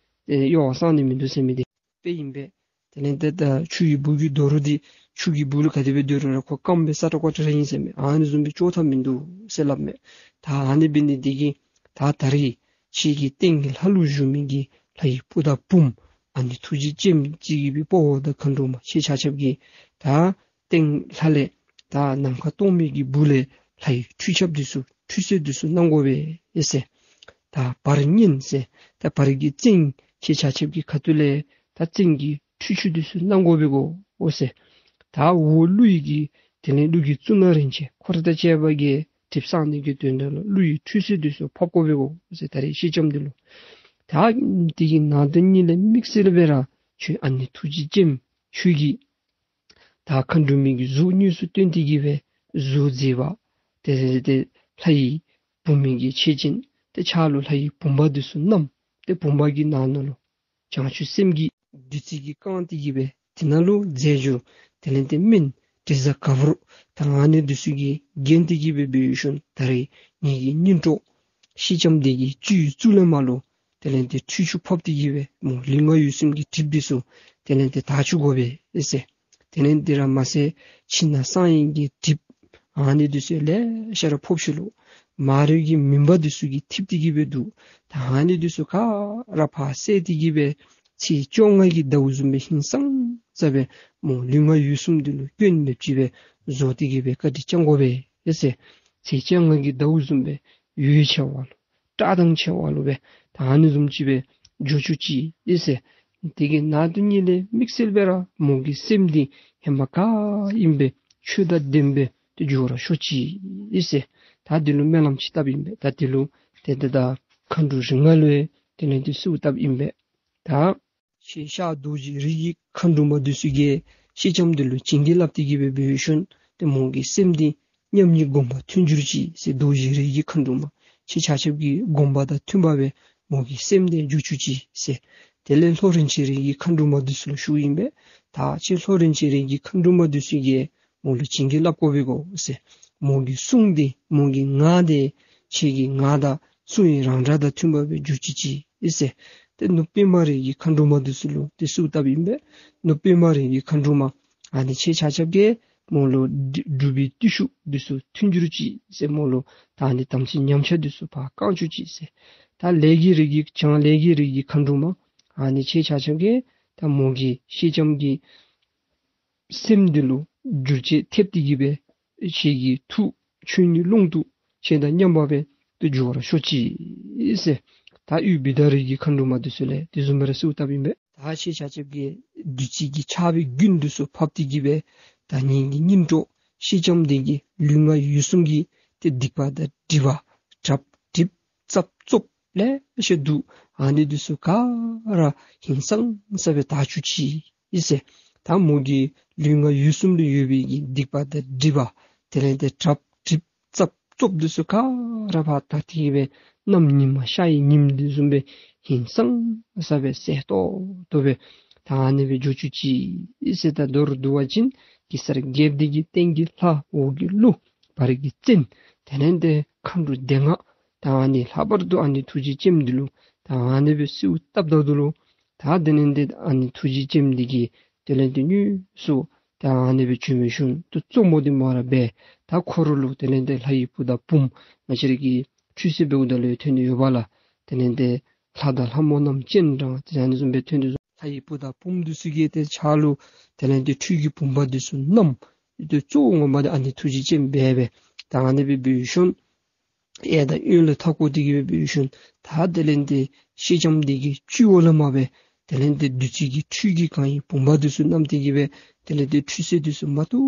ཨེ་གཡོག་བསང་ནི་མིན་འདུག་ཟེར་མི་འདི་དཔེ་ཨིན་པས། དེ་ལས་ཏེ་ད་ཆུ་ཡི་སྦུག་གི་རྡོ་རུག་འདི་ཆུ་གི་སྦུག་ལུ་ག་དེ་སྦེ་སྡོད་རུང་ར་ཁོ་སྐམ་སྦེ་སྲ་ཀྲག་ཀྲག་ར་ཨིན་ཟེར་མས། ཨ་ནི་བཟུམ་སྦེ་བཅོ་ཐབས་མིན་འདུག་ཟེར་སླབ་མས། ད་ཨ་ནི་འབད་ནི་འདི་གིས་ད་ད་རིས་ཁྱེད་ཀྱི་སྟེང་གི་ལྷ་ལུ་བཞུགས་མི་གི་ལྷ་ཡི་བུ་དང་བུམོ་ཨ་ནེ་ཐུགས་རྗེ་ཅན་ཅིག་གི་སྦེ་དཔའ་བོ་དང་མཁའ་འགྲོ་མ་ཁྱེད་ཆ་ཁྱབ་ཀྱིས་ད་སྟེང་ལྷ་ལས་ད་ནམ་མཁའ་སྟོང་མི་གི་སྦུག་ལས་ལྷ་ཡི་ཁྲུས་ཆབ་འདི་ཚུ་ཁྲུས་གསོལ་འདི་ཚུ་གནང་དགོ་པས་ཟེར། ད་བར་གཉན་ཟེར་ད་བར་གྱི་བཙན་ཁྱེད་ཆ་ཁྱབ་ཀྱི་ཁ་ཐུག་ལས་ད་བཙན་གྱི་ཁྲུས་ཆུ་འདི་ཚུ་གནང་དགོ་པས་གོ་ཟེར། ད་འོག་ཀླུ་ཡི་གི་དེ་ལས་ཀླུ་གི་གཙུག་ན་རིན་ཆེན་འཁོར་དང་བཅས་པ་གིས་གྲིབ་སངས་ནི་གི་དོན་དག་ལུ་ཀླུ་ཡི་ཁྲུས་གསོལ་འདི་ཚུ་ཕབ་དགོ་པས་གོ་ཟེར། ད་རིས་ཤེས་ལྕམ་འདི་ལུ་ད་དེ་གི་ནང་དོན་ཉིད་ལས་དམིགས་བསལ་སྦེ་ར་ཁྱོད་ཨ་ནེ་ཐུགས་རྗེ་ཅན་ཁྱོད་ཀྱིས་ད་མཁའ་འགྲོ་མའི་གི་གཟུགས་དངོས་སུ་སྟོན་ཏེ་གི་སྦེ་གཟུགས་མཛེས་པ་དེ་དེ་དེ་ལྷ་ཡི་བུམོ་གི་ཆས་ཅན་དེ་ཕྱག་ལུ་ལྷ་ཡི་བུམ་པ་འདི་ཚུ་བསྣམས། དེ་བུམ་པ་གི་ནང་ན་ལུ་བྱང་ཆུབ་སེམས་ཀྱི་བདུད་རྩི་གིས་བཀང་སྟེ་གི་སྦེ་དེ་ནང་ལུ་རྫས་འགྱུར་དེ་ལས་ཏེ་སྨན་དྲི་བཟང་ག་བུར་ད་ཨ་ནི་འདི་ཚུ་གིས་བརྒྱན་ཏེ་གི་སྦེ་འབད་ཞིནམ་ད་རིས་ངེ་གི་སྙིང་གྲོགས་ཤེས་ལྕམ་འདི་གི་སྤྱི་བོའི་གཙུག་ལས་མར་ལུ་དེ་ལས་ཏེ་ཁྲུས་ཆུ་ཕབ་སྟེ་གི་སྦེ་མོ་ལུས་ངག་ཡིད་གསུམ་གྱི་གྲིབ་འདི་ཚུ་དེ་ལས་ཏེ་དག་བཅུག་དགོ་པས་ཟེར། དེ་ལས་འདི་ར་མ་ཚད་ཕྱི་ནང་གསང་བའི་གི་གྲིབ་ཨ་ནི་འདི་ཚུ་ལེ་ཤ་ར་ཕོགཔ་ཅིག་ལུ་མ་རིག་གི་མུན་པ་འདི་ཚུ་གིས་འཐིབས་ཏེ་གི་སྦེ་འདུག། ད་ཨ་ནི་འདི་ཚུ་ག་ར་ཕར་བསལ་ཏེ་གི་སྦེ་ཚེས་བཅོ་ལྔ་གི་ཟླཝ་བཟུམ་སྦེ་ཧིང་སངས་ས་སྦེ་མོ་ལུས་ངག་ཡིད་གསུམ་འདི་ལུ་སྐྱོན་མེདཔ་ཅིག་སྦེ་བཟོ་སྟེ་གི་སྦེ་བཀའ་དྲིན་བསྐྱང་དགོ་པས་ཟེར། ཚེས་བཅོ་ལྔ་གི་ཟླཝ་བཟུམ་སྦེ་འོད་ཆེ་བ་ལུ་བཀྲག་མདངས་ཆེ་བ་ལུ་སྦེ་ད་ཨ་ནི་བཟུམ་ཅིག་སྦེ་འགྱུར་བཅུག་ཅིག་ཨིན་ཟེར། དེ་གི་ནང་དོན་ཉིད་ལས་དམིགས་བསལ་སྦེ་ར་མོ་གི་སེམས་འདི་ཧེ་མ་ག་ཨིནམ་སྦེ་ཆོས་དང་ལྡནམ་སྦེ་ཏེ་འགྱུར་བར་ཤོག་ཅིག་ཨིན་ཟེར། ད་འདི་ལུ་སྨོན་ལམ་ཅིག་བཏབ་ཨིན་པས། ད་འདི་ལུ་ཏེ་ད་ད་མཁའ་འགྲོ་རིགས་ལྔ་ལུ་ཡང་དེ་ལས་ཏེ་གསོལཝ་བཏབ་ཨིན་པས། ད་ཁྱེད་ཤར་རྡོ་རྗེ་རིགས་ཀྱི་མཁའ་འགྲོ་མ་འདི་ཚུ་གིས་ཤེས་ལྕམ་འདི་ལུ་བྱིན་གྱིས་བརླབས་ཏེ་གི་སྦེ་འབད་ཞིནམ་ཏེ་མོ་གི་སེམས་འདི་མཉམ་ཉིད་སྒོམ་པ་མཐུན་འགྱུར་ཅིག་ཟེར། རྡོ་རྗེ་རིགས་ཀྱི་མཁའ་འགྲོ་མ་ཁྱེད་ཆ་ཁྱབ་ཀྱི་སྒོམ་པ་དང་མཐུན་པ་སྦེ་མོ་གི་སེམས་འདི་འགྱུར་བཅུག་ཅིག་ཟེར། དེ་ལས་ལྷོ་རིན་ཆེན་རིགས་ཀྱི་མཁའ་འགྲོ་མ་འདི་ཚུ་ལུ་ཞུཝ་ཨིན་པས། ད་ཁྱེད་ལྷོ་རིན་ཆེན་རིགས་ཀྱི་མཁའ་འགྲོ་མ་འདི་ཚུ་གིས་མོ་ལུ་བྱིན་གྱིས་བརླབ་དགོ་པས་གོ་ཟེར། མོ་གི་གསུང་འདི་མོ་གི་ངག་འདི་ཁྱེད་ཀྱི་ངག་དང་གསུང་གི་རང་སྒྲ་དང་མཐུན་པ་སྦེ་འགྱུར་བཅུག་ཅིག་ཨིན་ཟེར། ཏེ་ནུབ་པདྨ་རིགས་ཀྱི་མཁའ་འགྲོ་མ་འདི་ཚུ་ལུ་ཏེ་གསོལཝ་བཏབ་ཨིན་པས། ནུབ་པདྨ་རིགས་ཀྱི་མཁའ་འགྲོ་མ་ཨ་ནི་ཁྱེད་ཆ་ཁྱབ་ཀྱིས་མོ་ལུ་སྒྲུབ་པའི་བརྟུལ་ཞུགས་འདི་ཚུ་མཐུན་འགྱུར་ཅིག་ཟེར། མོ་ལུ་ད་ཨ་ནི་དམ་ཚིག་ཉམས་ཆག་འདི་ཚུ་ཕར་བསྐང་བཅུག་ཅིག་ཟེར། ད་ལས་ཀྱི་རིགས་ཀྱི་བྱང་ལས་ཀྱི་རིགས་ཀྱི་མཁའ་འགྲོ་མ་ཨ་ནི་ཁྱེད་ཆ་ཁྱབ་ཀྱིས་ད་མོ་གི་ཤེས་ལྕམ་གྱི་སེམས་འདི་ལུ་འགྱུར་བཅོས་ཐེབས་ཏེ་གི་སྦེ་ཁྱེད་ཀྱི་ཐུགས་ཆོས་ཉིད་ཀློང་དུ་ཁྱེད་དང་མཉམ་པ་སྦེ་ཏེ་འགྱུར་བར་ཤོག་ཅིག་ཟེར། ད་དབུས་བི་ཏ་རིགས་ཀྱི་མཁའ་འགྲོ་མ་འདི་ཚུ་ལུ་དེ་བཟུམ་སྦེ་ར་གསོལཝ་བཏབ་ཨིན་པས། ད་ཁྱེད་ཆ་ཁྱབ་ཀྱིས་བདུད་རྩི་གི་ཆར་པའི་རྒྱུན་འདི་ཚུ་ཕབ་སྟེ་གི་སྦེ་ད་ངེ་གི་སྙིང་གྲོགས་ཤེས་ལྕམ་འདི་གི་ལུས་ངག་ཡིད་གསུམ་གྱི་ཏེ་སྡིག་པ་དང་སྒྲིབ་པ་གྲབ་གྲིབ་ཙབ་ཙོབ་ལེ་ཤ་འདུག། ཨ་ནི་འདི་ཚུ་ག་ར་ཧིང་སངས་ས་སྦེ་དག་བཅུག་ཅིག་ཨིན་ཟེར། ད་མོ་གི་ལུས་ངག་ཡིད་གསུམ་ལུ་ཡོད་པའི་གི་སྡིག་པ་དང་སྒྲིབ་པ་དེ་ལས་ཏེ་གྲབ་གྲིབ་ཙབ་ཙོབ་འདི་ཚུ་ག་ར་ཕར་དག་སྟེ་གི་སྦེ་གནམ་ཉིམ་ཤར་བའི་ཉིམ་འདི་བཟུམ་སྦེ་ཧིང་སངས་ས་སྦེ་གསལ་ཏོག་ཏོ་སྦེ་ད་ཨ་ནི་སྦེ་འགྱུར་བཅུག་ཅིག་ཨིན་ཟེར། ད་མདོར་བསྡུ་བ་ཅིན་གེ་སར་རྒྱལཔོ་འདི་གིས་སྟེང་གི་ལྷ་འོག་གི་ཀླུ་བར་གྱི་བཙན་དེ་ལས་ཏེ་མཁའ་འགྲོ་སྡེ་ལྔ་ད་ཨ་ནི་ལྷག་པར་དུ་ཨ་ནེ་ཐུགས་རྗེ་ཅན་འདི་ལུ་ད་ཨ་ནི་སྦེ་གསོལཝ་བཏབ་ད་ད་ལུ་ད་དེ་ལས་ཏེ་ཨ་ནེ་ཐུགས་རྗེ་ཅན་འདི་གིས་དེ་ལས་ཏེ་དངོས་སུ་ད་ཨ་ནི་སྦེ་བྱོན་མི་ཤུལ་དུ་གཙོ་མོ་འདི་མོ་ར་སྦེ་ད་ ད་འཁོར་ལུ་དེ་ལས་ཏེ་ལྷ་ཡི་བུ་དང་བུམོ་ང་བཅས་ར་གི་ཁྲུས་གསོལ་འབདཝ་ད་ལུ་ཐོན་ཏེ་ཡོདཔ་ལགས། དེ་ལས་ཏེ་ལྷ་དང་ལྷ་མོ་རྣམས་སྤྱན་དྲངས་ཏེ་ཨ་ནི་བཟུམ་སྦེ་ཐོན་ཏེ་འདུག། ལྷ་ཡི་བུ་དང་བུམོ་འདི་ཚུ་གིས་ཏེ་ཕྱག་ལུ་དེ་ལས་ཏེ་ཁྲུས་ཀྱི་བུམ་པ་འདི་ཚུ་བསྣམས། ཏེ་གཙོ་བོ་ངོ་མ་འདི་ཨ་ནི་ཐུགས་རྗེ་ཅན་འབད་སྦེ་ད་ཨ་ནི་སྦེ་འབད་ཞིནམ་གཡས་དང་གཡོན་ལུ་མཐའ་བསྐོར་ཏེ་གི་སྦེ་འབད་ཞིནམ་ད་དེ་ལས་ཏེ་སེང་ལྕམ་འདི་གི་སྤྱི་བོ་ལས་མར་སྦེ་དེ་ལས་ཏེ་བདུད་རྩི་གི་ཁྲུས་ཀྱི་གང་ཡིན་བུམ་པ་འདི་ཚུ་བསྣམས་ཏེ་གི་སྦེ་དེ་ལས་ཏེ་ཁྲུས་གསོལ་འདི་ཚུ་མ་ཐུབ་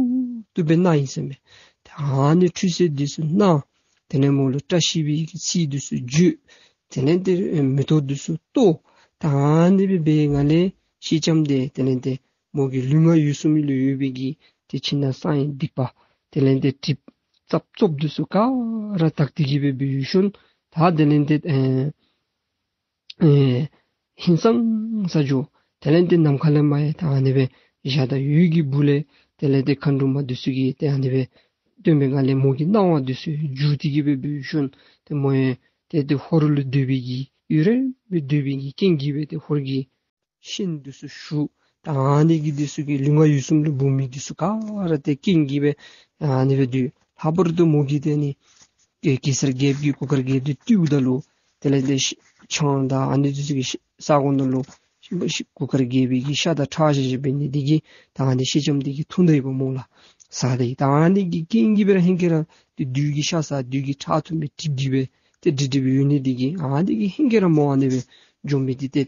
ཐུབ་སྦེ་གནང་ཡི་ཟེར་མས། ད་ཨ་ནི་ཁྲུས་གསོལ་འདི་ཚུ་གནང་། དེ་ལས་མོ་ལུ་བཀྲ་ཤིས་པའི་གི་ཚིག་འདི་ཚུ་བརྗོད། དེ་ལས་ཏེ་མེ་ཏོག་འདི་ཚུ་གཏོར། ད་ཨ་ནི་སྦེ་འབད་བའི་སྒང་ལས་སེང་ལྕམ་འདི་དེ་ལས་ཏེ་མོ་གི་ལུས་ངག་ཡིད་གསུམ་ལུ་ཡོད་པའི་གི་ཏེ་ཕྱི་ནང་གསང་བའི་སྡིག་པ་དེ་ལས་ཏེ་གྲིབ་ཚབ་ཚུབ་འདི་ཚུ་ག་ར་དག་སྟེ་གི་སྦེ་འབད་ཞིནམ་ད་དེ་ལས་ཏེ་ཨེ་ཨེ་ཧིང་སངས་ས་འགྱོ། དེ་ལས་ཏེ་ནམ་མཁའ་ལས་མར་ཡང་ད་ཨ་ནི་སྦེ་འཇའ་དང་འོད་ཀྱི་སྦུག་ལས་དེ་ལས་ཏེ་མཁའ་འགྲོ་མ་འདི་ཚུ་གིས་ཏེ་ཨ་ནི་སྦེ་སྟོན་པའི་སྒང་ལས་མོ་གི་སྣང་བ་འདི་ཚུ་འགྱུར་ཏེ་གི་སྦེ་འབད་ཞིནམ་ཏེ་མོ་ཡང་ཏེ་ཏེ་ཧོར་ལུ་སྡོད་པའི་གི་ཡུན་རིངམོ་སྦེ་སྡོད་པའི་གི་རྐྱེན་གྱིས་སྦེ་ཏེ་ཧོར་གྱི་ཤིང་འདི་ཚུ་ཞུ། ད་ཨ་ནི་གི་འདི་ཚུ་གི་ལུས་ངག་ཡིད་གསུམ་ལུ་འབུ་མི་འདི་ཚུ་ག་ར་ཏེ་རྐྱེན་གྱིས་སྦེ་ཨ་ནི་སྦེ་སྡོད། ལྷག་པར་དུ་མོ་གིས་ཏེ་ནི་གེ་གེ་སར་རྒྱལཔོ་གི་གུར་དཀར་རྒྱལཔོ་འདི་བཏུལཝ་ད་ལུ་དེ་ལས་ཏེ་ཤ་ཆང་དང་ཨ་ནི་འདི་ཚུ་གི་ཤ་ས་གོ་ནང་ལུ་ཤ་གུར་དཀར་རྒྱལཔོ་གི་ཤ་དང་ཁྲག་བཞག་བཞགཔ་འབད་ནི་འདི་གིས་ད་ཨ་ནི་སེང་ལྕམ་འདི་གིས་འཐུང་ད་ཡི་པ་སྨོ་ལགས། ཟ་ད་ཡི། ད་ཨ་ནི་གི་རྐྱེན་གྱིས་སྦེ་ར་ཧེང་སྐལ་ར་ཏེ་བདུད་ཀྱི་ཤ་ཟ་བདུད་ཀྱི་ཁྲག་འཐུང་མི་གྲིབ་ཀྱིས་སྦེ་ཏེ་འདྲིབ་འདྲིབ་སྦེ་ཡོད་ནི་འདི་གིས་ཨ་ནི་གི་ཧེང་སྐལ་ར་མོ་ཨ་ནི་སྦེ་འགྱོ་མི་འདི་ཏེ་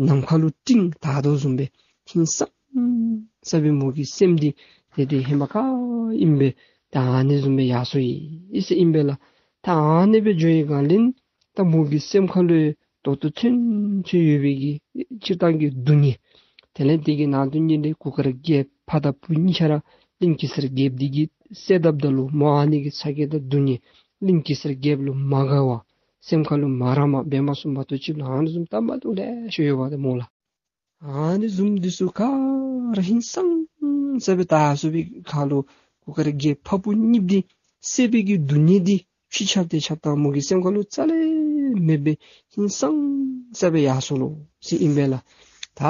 ནམ་མཁའ་ལུ་སྤྲིན་དག་དོ་བཟུམ་སྦེ་ཧིང་སངས་ས་སྦེ་མོ་གི་སེམས་འདི་ཏེ་ཏེ་ཧེ་མ་ག་ཨིནམ་སྦེ་ད་ཨ་ནི་བཟུམ་སྦེ་ཡར་སོ་ཡི་ཟེར་ཨིན་པས་ལགས། ད་ཨ་ནི་སྦེ་འགྱོ་བའི་སྒང་ལས་ད་མོ་གི་སེམས་ཁ་ལུ་ད་ལྟོ་ཚུན་ཚོད་ཡོད་པའི་གི་སྤྱིར་བཏང་གི་སྡུག་བསྔལ་དེ་ལས་དེ་གི་ནང་དུ་ཉིད་ལས་གུར་དཀར་རྒྱལཔོ་ཕ་དང་བུ་གཉིས་ཆ་ར་གླིང་གེ་སར་རྒྱལཔོ་འདི་གིས་བསད་དཔ་ད་ལུ་མོ་ཨ་ནི་གི་ཚ་གྱང་དང་སྡུག་བསྔལ་གླིང་གེ་སར་རྒྱལཔོ་ལུ་མ་དགའ་བ་སེམས་ཁ་ལུ་མ་རངས་པ་འབད་མ་ཚུགསཔ་མ་གཏོགས་ཅིག་ལུ་ཨ་ནི་བཟུམ་སྟབས་མ་བདེཝ་ལེ་ཤ་ཡོདཔ་ད་སྨོ་ལགས། ཨ་ནི་བཟུམ་འདི་ཚུ་ག་ར་ཧིང་སངས་ས་སྦེ་ད་སོ་བའི་ཁར་ལུ་གུར་དཀར་རྒྱལཔོ་ཕ་བུ་གཉིས་འདི་བསད་པའི་གི་སྡུག་བསྔལ་འདི་ཕྱི་ཁྱབ་དེ་ཁྱབ་ད་མོ་གི་སེམས་ཁ་ལུ་རྩ་ལས་མེད་པའི་ཧིང་སངས་ས་སྦེ་ཡར་སོ་ལོ་ཟེར་ཨིན་པས་ལགས།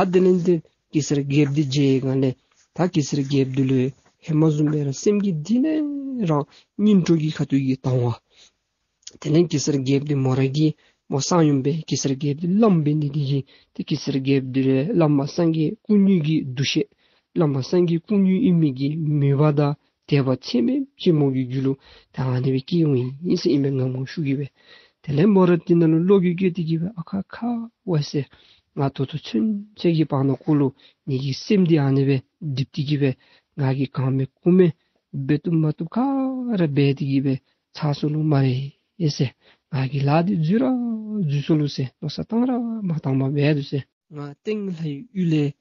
ད་དེ་ལས་ཏེ་གེ་སར་རྒྱལཔོ་འདི་མཇལ་བའི་སྒང་ལས་ད་གེ་སར་རྒྱལཔོ་འདི་ལུ་ཧེ་མ་བཟུམ་སྦེ་ར་སེམས་ཀྱི་གཏིང་ལས་ར་སྙིང་གྲོགས་ཀྱི་ཁ་ཐུག་གི་དང་བ། དེ་ལས་གེ་སར་རྒྱལཔོ་འདི་མོ་ར་གི་མོ་གསང་ཡུམ་སྦེ་གེ་སར་རྒྱལཔོ་འདི་བླམ་འབད་ནི་འདི་གིས་ཏེ་གེ་སར་རྒྱལཔོ་འདི་ར་བླ་མ་སངས་རྒྱས་སྐུ་དངོས་ཀྱི་འདུ་ཤེས་བླ་མ་སངས་རྒྱས་སྐུ་དངོས་ཨིན་མི་གི་མོས་པ་དང་དད་པ་ཚད་མེད་ཅིག་མོ་གི་རྒྱུད་ལུ་ད་ཨ་ནི་སྦེ་སྐྱེ་འོང་ཡི་ཟེར་ཨིན་པས་ངམ་ངམ་ཤུགས་ཀྱིས་སྦེ། དེ་ལས་མོ་ར་དེ་ནང་ལུ་བློ་འགྱོད་སྐྱེས་ཏེ་གི་སྦེ་ཨ་ཁ་ཁ་ཝའི་ཟེར་ང་ད་ལྟོ་ཚུན་ཚོད་ཀྱི་བར་ན་ཁོ་ལུ་ངེ་གི་སེམས་འདི་ཨ་ནི་སྦེ་སྡིག་སྟེ་གི་སྦེ་ང་གིས་གང་མེད་ཀུ་མེད་འབད་བཏུབ་མ་བཏུབ་ག་ར་འབད་དེ་གི་སྦེ་ཚར་སོ་ལོ་སྨ་རེ་ཟེར། ང་གི་ལཱ་འདི་འཛོལ་ར་འཛོལ་སོ་ལོ་ཟེར། མནོ་བསམ་བཏང་ར་མ་བཏངམ་འབད་དོ་ཟེར། ང་སྟེང་ལྷའི་ཡུལ་ལས་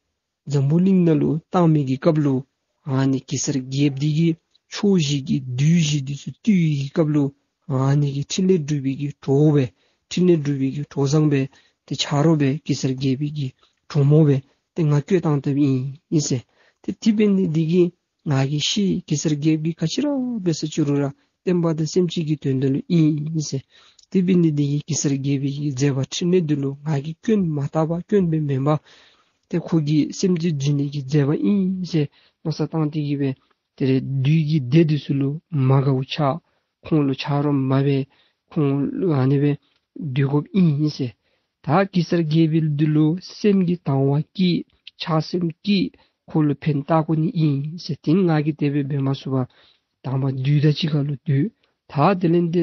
འཛམ་བུ་གླིང་ནང་ལུ་བཏང་མི་གི་སྐབས་ལུ་ཨ་ནི་གེ་སར་རྒྱལཔོ་འདི་གིས་ཕྱོགས་བཞི་གི་བདུད་བཞི་འདི་ཚུ་བཏུལ་བའི་གི་སྐབས་ལུ་ཨ་ནི་གི་ཕྲིན་ལས་སྒྲུབ་པའི་གི་གྲོགས་སྦེ་ཕྲིན་ལས་སྒྲུབ་པའི་གི་གྲོགས་བཟང་སྦེ་ཏེ་ཆ་རོགས་སྦེ་གེ་སར་རྒྱལཔོ་གི་གྲོགས་མོ་སྦེ་ཏེ་ང་བསྐོས་བཏང་དཔ་ཨིན་ཟེར། ཏེ་དེ་འབད་ནི་འདི་གིས་ང་གིས་ཤི་གེ་སར་རྒྱལཔོ་གིས་ག་ཅི་ར་འབད་ས་ཅི་རུང་ར་བསྟན་པ་དང་སེམས་ཅན་གྱི་དོན་དག་ལུ་ཨིན་ཟེར། དེ་འབད་ནི་འདི་གིས་གེ་སར་རྒྱལཔོ་གི་མཛད་པ་ཕྲིན་ལས་འདི་ལུ་ང་གིས་སྐྱོན་མ་བཏགས་པ་སྐྱོན་སྦེ་མེན་པར་ཏེ་ཁོ་གི་སེམས་རྩེ་འཛིན་ནི་གི་མཛད་པ་ཨིན་ཟེར་མནོ་བསམ་བཏང་སྟེ་གི་སྦེ་དེ་ལས་བདུད་ཀྱི་སྡེ་འདི་ཚུ་ལུ་མ་དགའཝ་ཆགས་ཁོང་ལུ་ཆ་རོགས་མ་འབད་ཁོང་ལུ་ཨ་ནི་སྦེ་སྡོད་དགོཔ་ཨིན་ཟེར། ད་གེ་སར་རྒྱལཔོ་འདི་ལུ་སེམས་ཀྱི་དང་བ་སྐྱེས་ཆགས་སེམས་སྐྱེས་ཁོ་ལུ་ཕན་བཏགས་དགོ་ནི་ཨིན་ཟེར། དེ་ང་གིས་དེ་སྦེ་འབད་མ་ཚུགས་པར་དང་པ་བདུད་དང་གཅིག་ཁར་ལུ་སྡོད། ད་དེ་ལས་ཏེ་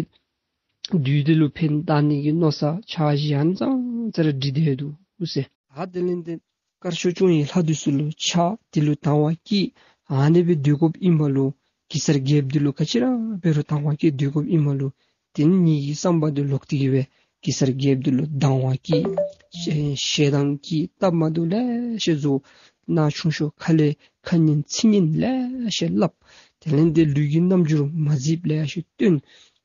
བདུད་འདི་ལུ་ཕན་བཏགས་ནི་གི་མནོ་བསམ་འཆར་གཞི་ཨ་ནི་ཙང་ཙ་ར་སྒྲིག་སྟེ་འདུག་ཟེར། ད་དེ་ལས་ཏེ་དཀར་ཕྱོགས་སྐྱོང་བའི་ལྷ་འདི་ཚུ་ལུ་ཆགས་དེ་ལུ་དང་བ་སྐྱེས་ཨ་ནི་སྦེ་སྡོད་དགོཔ་ཨིན་པ་ལུ་གེ་སར་རྒྱལཔོ་འདི་ལུ་ག་ཅི་ར་འབད་རུང་དང་བ་སྐྱེས་སྡོད་དགོཔ་ཨིན་པ་ལུ་དེ་ནི་ངེ་གི་བསམ་པ་འདི་ལོག་སྟེ་གི་སྦེ་གེ་སར་རྒྱལཔོ་འདི་ལུ་དང་བ་སྐྱེས་ཞེ་ཞེ་སྡང་སྐྱེས་སྟབས་མ་བདེཝ་ལེ་ཤ་བཟོ། ནང་ཆུང་ཤོས་ཁ་ལས་ཁ་ངན་ཚིག་ངན་ལེ་ཤ་སླབ། དེ་ལས་ཏེ་ལུས་ཀྱི་རྣམ་འགྱུར་མ་གཟིགས་ལེ་ཤ་སྟོན།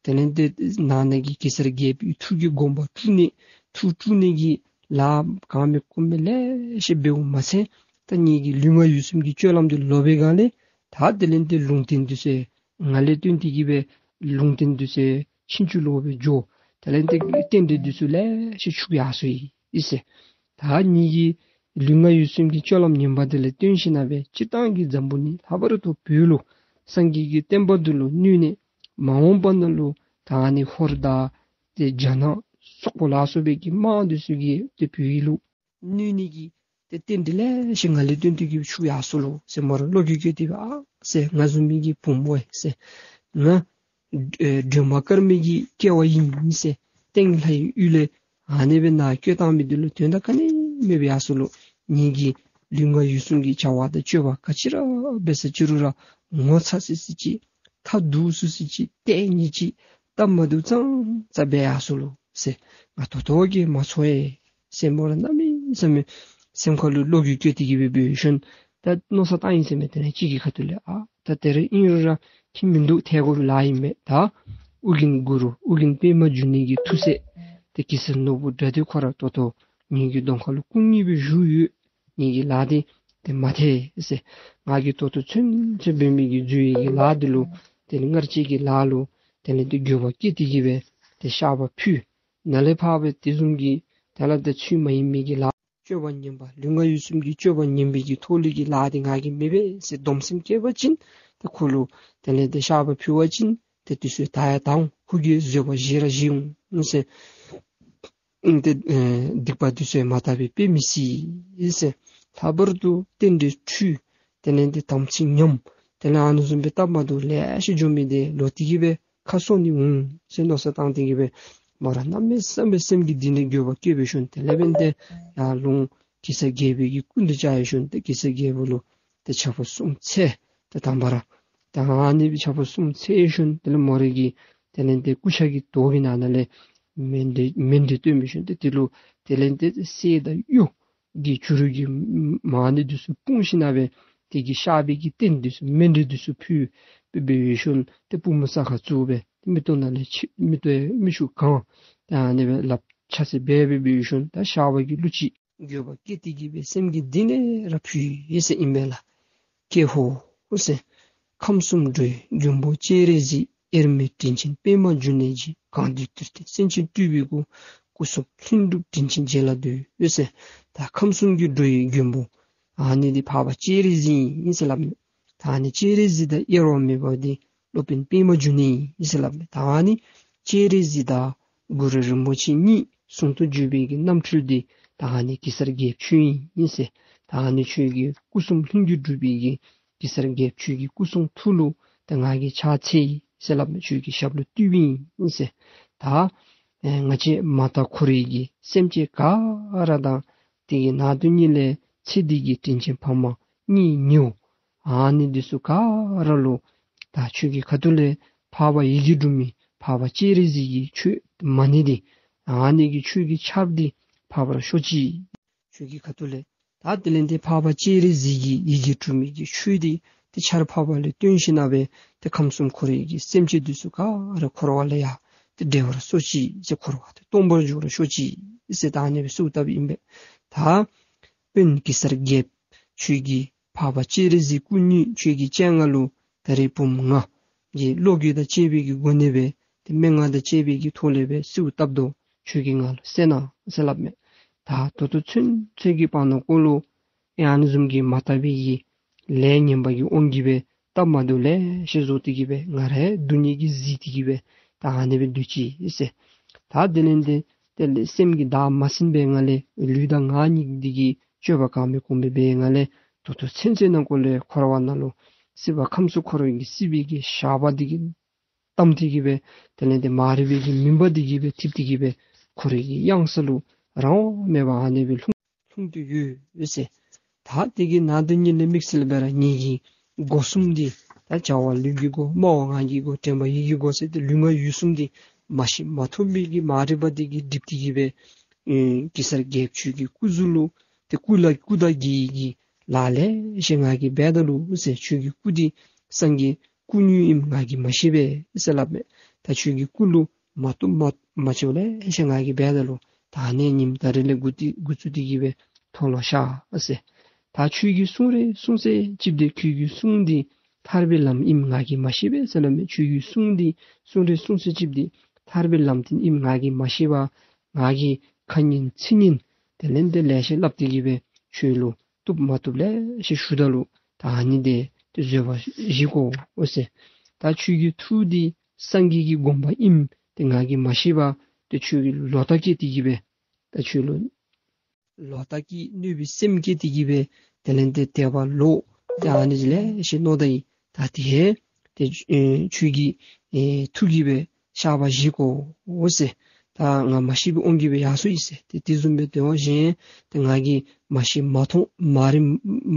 དེ་ལས་ཏེ་ནང་ན་གི་གེ་སར་རྒྱལཔོའི་ཐུགས་ཀྱི་དགོངས་པ་དཀྲུག་ནི་ཐུགས་དཀྲུག་ནི་གི་ལཱ་གང་མེད་ཀུ་མེད་ལེ་ཤ་འབདཝ་མ་ཚད་ད་ངེ་གི་ལུས་ངག་ཡིད་གསུམ་གྱི་སྤྱོད་ལམ་འདི་ལོག་པའི་སྒང་ལས་ད་དེ་ལས་ཏེ་ལུང་བསྟན་འདི་ཚུ་ང་ལས་བརྟེན་ཏེ་གི་སྦེ་ལུང་བསྟན་འདི་ཚུ་ཕྱིན་ཅི་ལོག་སྦེ་འགྱོ། དེ་ལས་ཏེ་རྟེན་འབྲེལ་འདི་ཚུ་ལེ་ཤ་འཆུགས་ཡར་སོ་ཡི་ཟེར། ད་ངེ་གི་ལུས་ངག་ཡིད་གསུམ་གྱི་སྤྱོད་ལམ་ངན་པ་འདི་ལས་བརྟེན་ཞིན་ན་སྦེ་སྤྱིར་བཏང་གི་འཛམ་བུ་གླིང་ལྷག་པར་དུ་བོད་ལུ་སངས་རྒྱས་ཀྱི་བསྟན་པ་འདི་ལུ་གནོད་ནི་ མ་འོངས་པ་ནང་ལུ་ད་ཨ་ནི་ཧོར་དང་ཏེ་རྒྱ་ནག་སོག་པོ་ལ་སོགས་པའི་གི་དམག་འདི་ཚུ་གིས་ཏེ་བོད་ཡུལ་ལུ་གནོད་ནི་གི་ཏེ་རྟེན་འབྲེལ་ལེ་ཤ་ང་ལས་བརྟེན་ཏེ་གིས་འཆུགས་ཡར་སོ་ལོ་ཟེར་མོ་ར་བློ་འགྱོད་སྐྱེས་ཏེ་སྦེ་ཨ་ཟེར་ང་བཟུམ་མའི་གི་བུམོ་ཨེ་ཟེར་ང་ཨེ་སྒྲོལ་མ་དཀར་མོའི་གི་སྐྱེ་བ་ཨིན་ཟེར་སྟེང་ལྷའི་ཡུལ་ལས་ཨ་ནི་སྦེ་ནཱ་བསྐྱོད་བཏང་མི་འདི་ལུ་དོན་དག་ག་ནི་མེད་པར་ཡར་སོ་ལོ། ངེ་གི་ལུས་ངག་ཡིད་གསུམ་གྱི་བྱ་བ་དང་སྤྱོད་པ་ག་ཅི་ར་འབད་ས་ཅི་རུང་ར་ངོ་ཚ་སི་སི་ཅིག་ཐ་དུ་སི་སི་ཅིག་ཏེ་ཉིད་ཅིག་སྟབས་མ་བདེཝ་ཙང་ཙ་སྦེ་ཡར་སོ་ལོ་ཟེར་ང་ད་ལྟོ་གིས་མ་ཚོར་ཡི་ཟེར་མོ་ར་གནམ་མེད་ས་མེད་སེམས་ཁ་ལུ་བློ་འགྱོད་སྐྱེས་ཏེ་གིས་སྦེ་འབད་ཞིནམ་ད་མནོ་བསམ་བཏང་ཡི་ཟེར་མས། དེ་ལས་གཅིག་གི་ཁ་ཐུག་ལས་ཨ་ད་དེ་ར་ཨིན་རུང་ར་ཁྱད་མིན་འདུག། ཐད་ཀར་ལཱ་ཨིན་མས། ད་ཨོ་རྒྱན་གུ་རུ་ཨོ་རྒྱན་པདྨ་འབྱུང་གནས་ཀྱི་ཐུགས་སྲས་ཏེ་གེ་སར་ནོར་བུ་དགྲ་འདུལ་ཁོ་ར་ད་ལྟོ་ངེ་གི་གདོང་ཁ་ལུ་སྐུ་དངོས་སྦེ་བཞུགས་ཡོད། ངེ་གི་ལཱ་འདི་ཏེ་མ་ཐེག་ཟེར། ང་གིས་ད་ལྟོ་ཚུན་ཚོད་འབད་མི་གི་འཛོལ་བའི་གི་ལཱ་འདི་ལུ་དེ་ལས་སྔར་བྱས་ཀྱི་ལཱ་ལུ་དེ་ལས་ཏེ་འགྱོད་པ་སྐྱེས་ཏེ་གིས་སྦེ་ཏེ་བཤགས་པ་ཕུལ། ནཱ་ལས་ཕར་སྦེ་དེ་བཟུམ་གྱི་དེ་ལས་ཏེ་ཚུལ་མ་ཡིན་མི་གི་ལཱ་སྤྱོད་པ་ངན་པ་ལུས་ངག་ཡིད་གསུམ་གྱི་སྤྱོད་པ་ངན་པའི་གི་ཐོག་ལས་ཀྱི་ལཱ་འདི་ང་གིས་མི་འབད་ཟེར་སྡོམ་སེམས་བསྐྱེད་པ་ཅིན་ཏེ་ཁོ་ལུ་དེ་ལས་ཏེ་བཤགས་པ་ཕུལ་བ་ཅིན་ཏེ་དུས་ཚོད་ད་ཡང་ད་འོང་། ཁོ་གིས་བཟོད་པ་བཞེས་ར་བཞེས་འོང་ཟེར། ཨིན་ཏེ་ཨེ་སྡིག་པ་འདི་ཚུ་མ་དག་པའི་དཔེ་མི་སྲིད་ཟེར། ལྷག་པར་དུ་རྟེན་འབྲེལ་འཁྲུལ། དེ་ལས་ཏེ་དམ་ཚིག་ཉམས། དེ་ལས་ཨ་ནི་བཟུམ་སྦེ་སྟབས་མ་བདེཝ་ལེ་ཤ་འགྱོ་མི་འདི་ལོག་སྟེ་གིས་སྦེ་ཁ་གསོ་ནི་འོང་ཟེར་མནོ་བསམ་བཏང་སྟེ་གིས་སྦེ་མོ་ར་གནམ་མེད་ས་མེད་སེམས་ཀྱི་གཏིང་ལས་འགྱོད་པ་སྐྱེས་སྦེ་ཞིནམ་དེ་ལས་འབདན་ཏེ་ཡར་ལོང་གེ་སར་རྒྱལ་པོའི་གི་སྐུ་མདུན་བཅར་ཞིནམ་ཏེ་གེ་སར་རྒྱལ་པོ་ལུ་ཏེ་ཕྱག་པོ་གསུམ་འཚལ། ཏེ་དང་པ་ར་ད་ཨ་ནི་སྦེ་ཕྱག་པོ་གསུམ་འཚལ་ཞིནམ་དེ་ལས་མོ་རའི་གི་དེ་ལས་ཏེ་སྐུ་ཕྱག་གི་དོ་གི་ནང་ན་ལས་མཎྜལ་མཎྜལ་སྟོན་སྦེ་ཞིནམ་ཏེ་དེ་ལུ་དེ་ལས་ཏེ་གསེར་དང་གཡུ་གི་བྱུ་རུ་གི་མ་ཎི་འདི་ཚུ་སྤུངས་ཞིནམ་སྦེ་དེ་གི་བཤགས་པའི་གི་རྟེན་འདི་ཚུ་མཎྜལ་འདི་ཚུ་ཕུལ་སྦེ་འབད་ཞིནམ་ཏེ་པུས་མོ་ས་ཁར་བཙུགས་སྦེ་ཏེ་མིག་ཏོ་ནང་ལས་མཆི་མིག་ཏོ་མིག་ཆུ་གང་། ཏེ་ཨ་ནི་སྦེ་ལགཔ་ཕྱག་འཚལ་འབད་སྦེ་འབད་ཞིནམ་ད་བཤགས་པ་གི་གླུ་ཅིག་འགྱོད་པ་སྐྱེས་ཏེ་གིས་སྦེ་སེམས་ཀྱི་གཏིང་ལས་ར་ཕུལ་ཡི་ཟེར་ཨིན་པས་ལགས། ཀྱེ་ཧོ་ཟེར། ཁམས་གསུམ་འགྲོ་བའི་མགོན་པོ་སྤྱན་རས་གཟིགས། དབྱེར་མེད་དྲིན་ཅན་པདྨ་འབྱུང་གནས་རྗེ། གང་འདུལ་དུས་མཐའི་སེང་ཆེན་སྤྲུལ་པའི་སྐུ། སྐུ་གསུམ་ལྷུན་གྲུབ་དྲིན་ཅན་རྗེ་ལ་འདུད་ཟེར། ད་ཁམས་གསུམ་གྱི་འགྲོ་བའི་མགོན་པོ་ཨ་ནི་འདི་འཕགས་པ་སྤྱན་རས་གཟིགས་ཨིན་ཟེར་སླབ་མས། ད་ཨ་ནི་སྤྱན་རས་གཟིགས་དང་དབྱེར་བ་མེད་པ་འདི་སློབ་དཔོན་པདྨ་འབྱུང་གནས་ཨིན་ཟེར་སླབ་མས། ད་ཨ་ནི་སྤྱན་རས་གཟིགས་དང་གུ་རུ་རིན་པོ་ཆེ་གཉིས་ཟུང་དུ་འཇུག་པའི་གི་རྣམ་འཕྲུལ་འདི་ད་ཨ་ནི་གེ་སར་རྒྱལཔོ་ཁྱོད་ཨིན་ཟེར། ད་ཨ་ནི་ཁྱོད་ཀྱི་སྐུ་གསུམ་ལྷུན་གྱིས་གྲུབ་པའི་གི་གེ་སར་རྒྱལཔོ་ཁྱོད་ཀྱི་སྐུ་གསུང་ཐུགས་ལུ་ད་ང་གིས་ཕྱག་འཚལ་ཡི་ཟེར་སླབ་མས། ཁྱོད་ཀྱི་ཞབས་ལུ་བཏུད་པའི་ཨིན་ཟེར། ད་ཨེ་ང་བཅས་མ་དག་འཁོར་བའི་གི་སེམས་ཅན་ག་ར་དང་དེ་གི་ནང་དོན་ཉིད་ལས་ཚེ་འདི་གི་དྲིན་ཅན་ཕ་མ་གཉེན་ཉེཝ་ཨ་ནི་འདི་ཚུ་ག་ར་ལུ་ད་ཁྱོད་ཀྱི་ཁ་ཐུག་ལས་འཕགས་པ་ཡི་གེ་དྲུག་མའི་འཕགས་པ་སྤྱན་རས་གཟིགས་ཀྱི་ཆོས་མ་ཎི་འདི་ཨ་ནི་གི་ཆོས་ཀྱི་ཆརཔ་འདི་ཕབ་པར་ཤོག་ཅིག། ཁྱོད་ཀྱི་ཁ་ཐུག་ལས། ད་དེ་ལས་ཏེ་འཕགས་པ་སྤྱན་རས་གཟིགས་ཀྱི་ཡི་གེ་དྲུག་མའི་གི་ཆོས་འདི་ཏེ་ཆརཔ་ཕབ་པ་ལས་བརྟེན་ཞིནམ་སྦེ་ཏེ་ཁམས་གསུམ་འཁོར་བའི་གི་སེམས་ཅན་འདི་ཚུ་ག་ར་འཁོར་བ་ལས་ཡར་ཏེ་བསྒྲལ་བར་ཤོག་ཅིག་ཟེར། འཁོར་བ་ཏེ་སྟོངས་པར་འགྱུར་བར་ཤོག་ཅིག་ཟེར་ད་ཨ་ནི་སྦེ་གསོལཝ་བཏབ་ཨིན་པས། ད་དཔོན་གེ་སར་རྒྱལཔོ་ཁྱོད་ཀྱིས་འཕགས་པ་སྤྱན་རས་གཟིགས་སྐུ་དངོས་ཁྱོད་ཀྱི་སྤྱན་སྔར་ལུ་ད་རེས་བུམོ་ང་གི་བློ་འགྱོད་དང་བཅས་པའི་གི་སྒོ་ནས་སྦེ་ཏེ་སྨྲེ་སྔགས་དང་བཅས་པའི་གི་ཐོག་ལས་སྦེ་གསོལཝ་བཏབ་དོ། ཁྱོད་ཀྱིས་ང་ལུ་གསན་གནང་ཟེར་སླབ་མས། ད་ད་ལྟོ་ཚུན་ཚོད་ཀྱི་བར་ན་ཀོ་ལུ་ཨ་ནི་བཟུམ་གྱི་མ་དག་པའི་གི་ལས་ངན་པ་གི་དབང་གིས་སྦེ་སྟབས་མ་བདེཝ་ལེ་ཤ་བཟོ་སྟེ་གིས་སྦེ་ང་ར་སྡུག་བསྔལ་གྱིས་གཟིར་ཏེ་གིས་སྦེ་ད་ཨ་ནི་སྦེ་སྡོད་ཅི་ཟེར། ད་དེ་ལས་ཏེ་དེ་ལས་སེམས་ཀྱི་བདག་མ་ཟིན་པའི་ངང་ལས་ལུས་དང་ངག་གཉིས་འདི་གི་སྤྱོད་པ་གང་མེད་གོང་མེད་པའི་ངང་ལས་ད་ལྟོ་ཚུན་ཚོད་ནང་ཀོ་ལས་འཁོར་བ་ནང་ལུ་སྲིད་པ་ཁམས་གསུམ་འཁོར་བའི་གི་སྲིད་པའི་གི་ཞགས་པ་འདི་གི་བསྡམས་ཏེ་གིས་སྦེ་དེ་ལས་ཏེ་མ་རིག་པའི་གི་མུན་པ་འདི་གིས་སྦེ་འཐིབས་ཏེ་གིས་སྦེ་འཁོར་བའི་གི་གཡང་ས་ལུ་རང་དབང་མེད་པར་ཨ་ནི་སྦེ་ལྷུང་ལྷུང་སྟེ་ཡོད་ཟེར། ད་དེ་གི་ནང་དོན་ཉིད་ལས་དམིགས་བསལ་སྦེ་ར་ངེ་གི་སྒོ་གསུམ་འདི་ད་བྱ་བ་ལུས་ཀྱི་སྒོ་སྨྲ་བ་ངག་གི་སྒོ་དྲན་པ་ཡིད་ཀྱི་སྒོ་ཟེར་ཏེ་ལུས་ངག་ཡིད་གསུམ་འདི་མ་ཤེས་མ་མཐོང་བའི་གི་མ་རིག་པ་འདི་གིས་བསྒྲིབས་ཏེ་གིས་སྦེ་ཨེ་གེ་སར་རྒྱལཔོ་ཁྱོད་ཀྱི་སྐུ་གཟུགས་ལུ་ཏེ་སྐུ་ལ་སྐུ་དང་གི་གི་ལཱ་ལེ་ཤ་ང་གིས་འབད་ད་ལུ་ཟེར། ཁྱོད་ཀྱི་སྐུ་འདི་སངས་རྒྱས་སྐུ་དངོས་ཨིནམ་ང་གིས་མ་ཤེས་པས་ཟེར་སླབ་མས། ད་ཁྱོད་ཀྱི་སྐུ་ལུ་མ་བཏུབ་མ་མ་བྱོ་ལེ་ཤ་ང་གིས་འབད་ད་ལུ་ད་ཨ་ནི་ཉིནམ་ད་རིས་ལས་འགོ་སྟེ་འགོ་བཙུགས་ཏེ་གིས་སྦེ་མཐོལ་ལོ་བཤགས་ཟེར། ད་ཁྱོད་ཀྱིས་གསུང་རེ་གསུང་ཚད་ཅིག་འདི་ཁྱོད་ཀྱི་གསུང་འདི་ཐར་པའི་ལམ་ཨིནམ་ང་གིས་མ་ཤེས་པས་ཟེར་སླབ་མས། ཁྱོད་ཀྱིས་གསུང་འདི་གསུང་རེ་གསུང་ཚད་ཅིག་འདི་ཐར་པའི་ལམ་སྟོན་ཨིནམ་ང་གིས་མ་ཤེས་པར་ང་གིས་ཁ་ཉན་ཚིག་ཉན་དེ་ལས་ཏེ་ལེ་ཤ་སླབ་སྟེ་གིས་སྦེ་ཁྱོད་ལུ་བཏུབ་མ་བཏུབ་ལེ་ཤ་ཞུ་ད་ལུ་ད་ཨ་ནི་འདི་ཏེ་བཟོད་པ་བཞེས་དགོ་འོང་ཟེར། ད་ཁྱོད་ཀྱི་ཐུགས་འདི་ སངས་རྒྱས་ཀྱི་དགོངས་པ་ཨིནམ་ཏེ་ང་གིས་མ་ཤེས་པར་ཏེ་ཁྱོད་ཀྱིས་ལོག་ལྟ་བསྐྱེད་དེ་གི་སྦེ་ད་ཁྱོད་ལུ་ལོག་ལྟ་གི་གནོད་པའི་སེམས་བསྐྱེད་དེ་གི་སྦེ་དེ་ལས་ཏེ་དད་པ་ལོག། ཏེ་ཨ་ནི་ལེ་ཤ་མནོ་ད་ཡི། ད་དེ་ཧེ་ཏེ་ཨེ་ཁྱོད་ཀྱི་ཨེ་ཐུགས་ཀྱིས་སྦེ་བཤགས་པ་བཞེས་དགོ་ཟེར། ད་ང་མ་ཤེས་པའི་དབང་གིས་སྦེ་ཡར་སོང་ཡི་ཟེར། ཏེ་དེ་བཟུམ་སྦེ་དེ་བ་གཞན་ཏེ་ང་གིས་མ་ཤེས་མ་མཐོང་མ་རིག་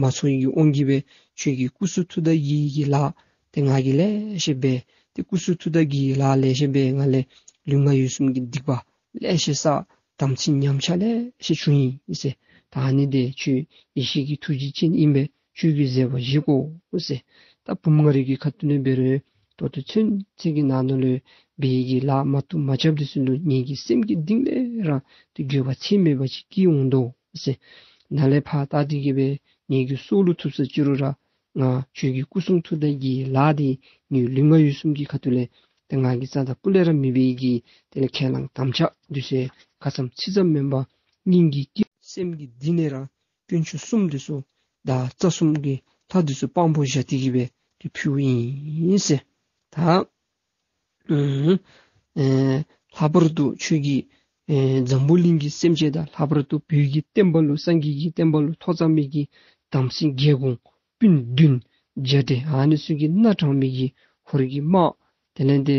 མ་ཚོར་བའི་དབང་གིས་སྦེ་ཁྱོད་ཀྱི་སྐུ་གསུང་ཐུགས་དང་གི་གི་ལཱ་ཏེ་ང་གིས་ལེ་ཤ་འབད། ཏེ་སྐུ་གསུང་ཐུགས་དང་གི་གི་ལཱ་ལེ་ཤ་འབད་ང་ལས་ལུས་ངག་ཡིད་གསུམ་གྱི་སྡིག་པ་ལེ་ཤ་བསགས། དམ་ཚིག་ཉམས་ཆག་ལེ་ཤ་བྱུང་ཡི་ཟེར། ད་ཨ་ནི་འདི་ཁྱོད་ཡེ་ཤེས་ཀྱི་ཐུགས་རྗེ་ཅན་ཨིན་པས། ཁྱོད་ཀྱིས་བཟོད་པ་བཞེས་དགོ་ཟེར། ད་བུམོ་ང་རའི་གི་ཁ་ཐུག་ལས་འབད་རུང་ད་ལྟོ་ཚུན་ཚོད་ཀྱི་ནང་ན་ལུ་འབད་བའི་གི་ལཱ་མ་བཏུབ་མ་རྐྱབ་འདི་ཚུ་ལུ་ངེ་གི་སེམས་ཀྱི་གཏིང་ལས་ར་ཏེ་འགྱོད་པ་ཚད་མེད་པ་ཅིག་སྐྱེ་འོང་དོ་ཟེར། ནཱ་ལས་ཕར་ད་དེ་གི་སྦེ་ངེ་གི་སྲོག་ལུ་ཐུག་ས་ཅི་རུང་ར་ང་ཁྱོད་ཀྱི་སྐུ་གསུང་ཐུགས་དང་གི་ལཱ་འདི་ངེའི་ལུས་ངག་ཡིད་གསུམ་གྱི་ཁ་ཐུག་ལས་ཏེ་ང་གིས་རྩ་དང་སྤུ་ལས་ར་མི་འབད་བའི་གི་དེ་ལས་ཁས་བླངས་དམ་བཅའ་འདི་ཚུ་ག་ཙམ་ཚིག་ཙམ་མེན་པར་སྙིང་གི་དཀྱིལ་སེམས་ཀྱི་གཏིང་ལས་ར་དཀོན་མཆོག་གསུམ་འདི་ཚུ་བདག་རྩ་གསུམ་གྱི་ལྷ་འདི་ཚུ་དཔང་པོ་བཞག་སྟེ་གི་སྦེ་ཏེ་ཕུལཝ་ཨིན་ཟེར། ད་ཨེ་ལྷག་པར་དུ་ཁྱོད་ཀྱིས་ཨེ་འཛམ་བུ་གླིང་གི་སེམས་ཅན་དང་ལྷག་པར་དུ་བོད་ཀྱི་བསྟན་པ་ལུ་སངས་རྒྱས་ཀྱི་བསྟན་པ་ལུ་ཐོ་འཚམས་མི་གི་དམ་སྲི་རྒྱལ་འགོང་སྤུན་བདུན་བརྒྱད་དེ་ཨ་ནི་ཚུ་གིས་སྣ་དྲངས་མི་གི་ཧོར་གྱི་དམག་དེ་ལས་ཏེ་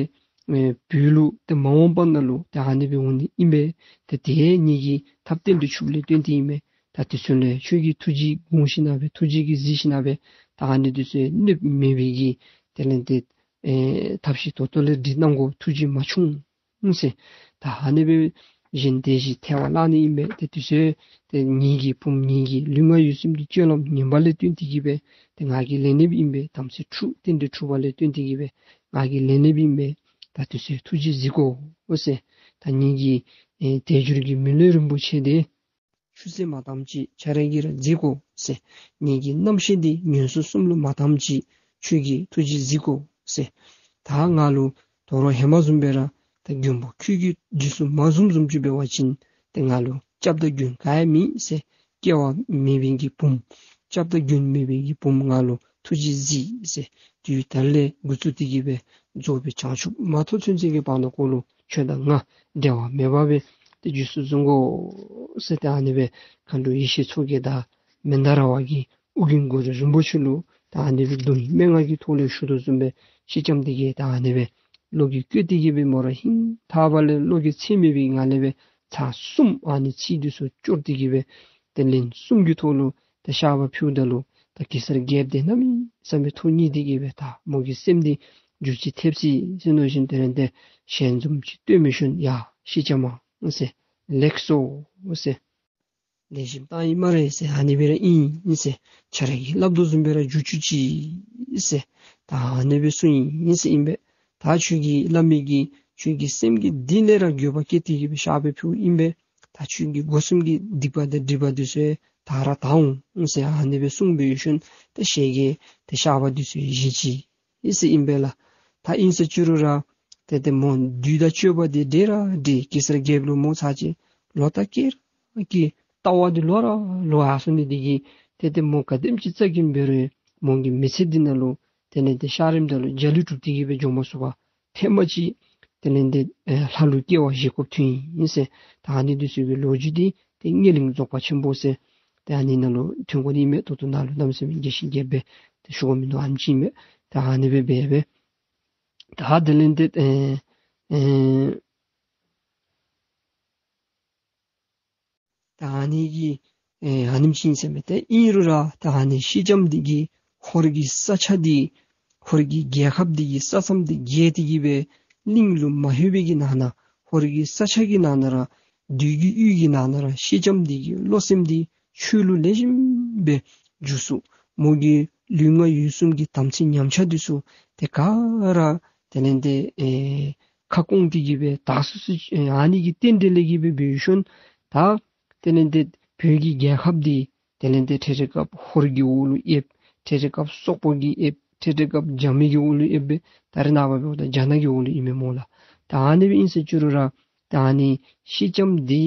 ཨེ་བོད་ལུ་ཏེ་མ་འོངས་པ་ནང་ལུ་ཏེ་ཨ་ནི་སྦེ་འོང་ནི་ཨིན་པས། ཏེ་དེ་ངེ་གི་ཐབས་རྟེན་འབྲེལ་འཆུགཔ་ལས་བརྟེན་ཏེ་ཨིན་པས། ད་དེ་ཚུ་ལུ་ཁྱོད་ཀྱིས་ཐུགས་རྗེ་དགོངས་ཞིནམ་ལས་ཐུགས་རྗེ་གིས་གཟིགས་ཞིནམ་ལས་ད་ཨ་ནི་དེ་ཚུ་གནོདཔ་མེད་པའི་གི་དེ་ལས་ཏེ་ཨེ་ཐབས་ཤེས་ཏོག་ཏོ་ལས་སྒྲིག་གནང་དགོ། ཐུགས་རྗེ་མ་ཆུང་ཟེར། ད་ཨ་ནི་སྦེ་གཞན་དེ་བཞིན་ཐལ་བར་བརླག་ནི་ཨིན་པས། ཏེ་དེ་ཚུ་ཏེ་ངེ་གི་བུམོ་ངེ་གི་ལུས་ངག་ཡིད་གསུམ་གྱི་སྤྱོད་ལམ་ངན་པ་ལས་བརྟེན་ཏེ་གི་སྦེ་ཏེ་ང་གིས་ལེན་ནི་ཨིན་པས། དམ་ཚིག་འཁྲུགས་རྟེན་འབྲེལ་འཁྲུགས་པ་ལས་བརྟེན་ཏེ་གི་སྦེ་ང་གིས་ལེན་ནི་ཨིན་པས། ད་དེ་ཚུ་ཐུགས་རྗེས་གཟིགས་དགོ་ཟེར། ད་ངེ་གི་ཨེ་དལ་འབྱོར་གྱི་མེ་ལེན་རིན་པོ་ཆེ་དེ་ཆུད་ཟོས་མ་བཏངམ་ཅིག་ཁྱོད་ར་གིས་ར་གཟིགས་དགོ་ཟེར། ངེ་གི་རྣམ་ཤེས་འདི་ངན་སོང་གསུམ་ལུ་མ་བཏངམ་ཅིག་ཁྱོད་ཀྱིས་ཐུགས་རྗེས་གཟིགས་དགོ་ཟེར། ད་ང་ལུ་དོ་རུང་ཧེ་མ་བཟུམ་སྦེ་ར་ད་མགོན་པོ་ཁྱོད་ཀྱིས་རྗེས་སུ་མ་བཟུངམ་བཟུམ་ཅིག་འབད་བ་ཅིན་ཏེ་ང་ལུ་སྐྱབས་དང་མགོན་ག་ཡང་མེད་ཟེར། སྐལ་བ་མེད་པའི་གི་བུམོ་སྐྱབས་དང་མགོན་མེད་པའི་གི་བུམོ་ང་ལུ་ཐུགས་རྗེས་གཟིགས་ཟེར། དུས་ད་ལས་འགོ་བཙུགས་ཏེ་གི་སྦེ་རྫོགས་པའི་བྱང་ཆུབ་མ་ཐོབ་ཚུན་ཚོད་ཀྱི་བར་ན་ཀོ་ལུ་ཁྱོད་དང་ང་འབྲལ་བ་མེད་པ་སྦེ་ཏེ་རྗེས་སུ་བཟུང་དགོ་ཟེར། ཏེ་ཨ་ནི་སྦེ་མཁའ་འགྲོ་ཡེ་ཤེས་མཚོ་རྒྱལ་དང་མནྡ་ར་བ་གི་ཨོ་རྒྱན་གུ་རུ་རིན་པོ་ཆེ་ལུ་ད་ཨ་ནི་སྦེ་གདུང་སྨྲེ་སྔགས་ཀྱི་ཐོག་ལས་ཞུ་དོ་བཟུམ་སྦེ་སེང་ལྕམ་འདི་གིས་ད་ཨ་ནི་སྦེ་བློ་གིས་བཀོད་དེ་གི་སྦེ་མོ་ར་ཧིང་ཐག་པ་ལས་བློ་གིས་ཚིམ་མེད་པའི་ངང་ལས་སྦེ་ཚར་གསུམ་ཨ་ནི་ཚིག་འདི་ཚུ་སྐྱོར་ཏེ་གི་སྦེ་ཏེ་ལན་གསུམ་གྱི་ཐོག་ལུ་ཏེ་བཤགས་པ་ཕུལཝ་ད་ལུ་ད་གེ་སར་རྒྱལཔོ་དེ་གནམ་མེད་ས་མེད་ཐུགས་མཉེས་ཏེ་གི་སྦེ་ད་མོ་གི་སེམས་འདི་འགྱུར་ཅིག་ཐེབས་ཅི་ཟེར་མནོ་ཞིནམ་དེ་ལས་ཏེ་ཞལ་འཛུམ་ཅིག་སྟོན་མི་ཤུལ་ཡ་སེང་ལྕམ་མ་ཟེར་ལེགས་སོ་ཟེར། ལེགས་ཤོམ་བཏང་ཡི་སྨ་རེ་ཟེར། ཨ་ནི་སྦེ་ར་ཨིན་ཟེར། ཁྱོད་ར་གིས་སླབ་དོ་བཟུམ་སྦེ་ར་འགྱུར་བཅུག་ཅིག་ཟེར། ད་ཨ་ནི་སྦེ་གསུངས་ཡི་ཟེར་ཨིན་པས། ད་ཁྱོད་ཀྱིས་སླབ་མི་གིས་ཁྱོད་ཀྱི་སེམས་ཀྱི་གཏིང་ལས་ར་འགྱོད་པ་སྐྱེས་ཏེ་གི་སྦེ་བཤགས་པ་ཕུལཝ་ཨིན་པས། ད་ཁྱོད་ཀྱི་སྒོ་གསུམ་གྱི་སྡིག་པ་དང་སྒྲིབ་པ་འདི་ཚུ་དག་ར་དག་འོང་ཟེར་ཨ་ནི་སྦེ་གསུངས་པའི་ཤུལ་ད་ཞལ་གྱིས་ད་བཤགས་པ་འདི་ཚུ་བཞེས་ཅི་ཨིན་ཟེར་ཨིན་པས་ལགས། ད་ཨིན་ཟེར་ཅི་རུང་ར་ཏེ་ཏེ་མོ་བདུད་དང་སྤྱོད་པ་འདི་འདྲེས་ར་འདྲེས། གེ་སར་རྒྱལཔོ་ལུ་མོ་ཚར་གཅིག་ལོག་ལྟ་སྐྱེས་ར་སྐྱེས། ལྟ་བ་འདི་ལོག་ར་ལོག་ཡར་སོང་ནི་འདི་གིས་ཏེ་ཏེ་མོ་ག་དེམ་ཅིག་བཙལ་གྱིན་འབད་རུང་མོ་གི་མི་ཚེ་འདི་ནང་ལུ་དེ་ལས་ཏེ་བཤགས་རིམ་དང་ལུ་འཇའ་ལུས་གྲུབ་སྟེ་གི་སྦེ་འགྱོ་མ་ཚུགས་པར་ཐེངས་མ་ཅིག་དེ་ལས་ཏེ་ཨེ་ལྷ་ལུ་སྐྱེ་བ་བཞེས་དགོཔ་ཐོན་ཡི་ཟེར། ད་ཨ་ནི་འདི་ཚུ་གི་ལོ་རྒྱུས་འདི་ཏེ་དམྱལ་གླིང་རྫོགས་པ་ཆེན་པོ་ཟེར་ཏེ་ཨ་ནི་ནང་ལུ་ཐོན་དགོ་ནི་མས། ད་ལྟོ་ནཱ་ལུ་གནམ་མེད་ས་མེད་རྒྱས་ཤིང་རྒྱསཔ་སྦེ་ཏེ་ཞུ་དགོཔ་མིན་འདུག། ཨ་ནེམ་ཅིག་ཨིན་མས། ད་ཨ་ནི་སྦེ་འབད་སྦེ་ད་དེ་ལས་ཏེ་ཨེ་ཨེ་ད་ཨ་ནི་གི་ཨེ་ཨ་ནེམ་ཅིག་ཨིན་ཟེར་མས། ཏེ་ཨིན་རུང་ར་ད་ཨ་ནི་སེང་ལྕམ་འདི་གིས་ཧོར་གྱི་ས་ཆ་འདི་ཧོར་གྱི་རྒྱལ་ཁབ་འདི་གི་ས་མཚམས་འདི་བརྒལ་ཏེ་གི་སྦེ་གླིང་ལུ་མ་ལྷོད་པའི་གི་ནང་ན་ཧོར་གྱི་ས་ཆ་གི་ནང་ན་ར་བདུད་ཀྱི་ཡུལ་གྱི་ནང་ན་ར་སེང་ལྕམ་འདི་གི་བློ་སེམས་འདི་ཆོས་ལུ་ལེགས་ཤོམ་སྦེ་འཇུག་ཚུགས། མོ་གི་ལུས་ངག་ཡིད་གསུམ་གྱི་དམ་ཚིག་ཉམས་ཆག་འདི་ཚུ་ཏེ་ག་ར་དེ་ལས་ཏེ་ཨེ་ཁ་སྐོང་སྟེ་གི་སྦེ་དག་སོ་སོ་ཨེ་ཨ་ནི་གི་རྟེན་འབྲེལ་ལས་གི་སྦེ་འབད་ཞིནམ་ད་དེ་ལས་ཏེ་བོད་ཀྱི་རྒྱལ་ཁབ་འདི་དེ་ལས་ཏེ་འཕྲལ་འཕྲལ་སྐབས་ཧོར་གྱི་འོག་ལུ་ཨེབ། འཕྲལ་འཕྲལ་སྐབས་སོག་པོ་གིས་ཨེབ། འཕྲལ་འཕྲལ་སྐབས་རྒྱ་མི་གི་འོག་ལུ་ཨེབ་སྦེ་ད་རེས་ནངས་པ་འབདཝ་ད་རྒྱ་ནག་གི་འོག་ལུ་ཨིན་མས་སྨོ་ལགས། ད་ཨ་ནི་སྦེ་ཨིན་ཟེར་ཅི་རུང་ར་ད་ཨ་ནི་སེང་ལྕམ་འདི་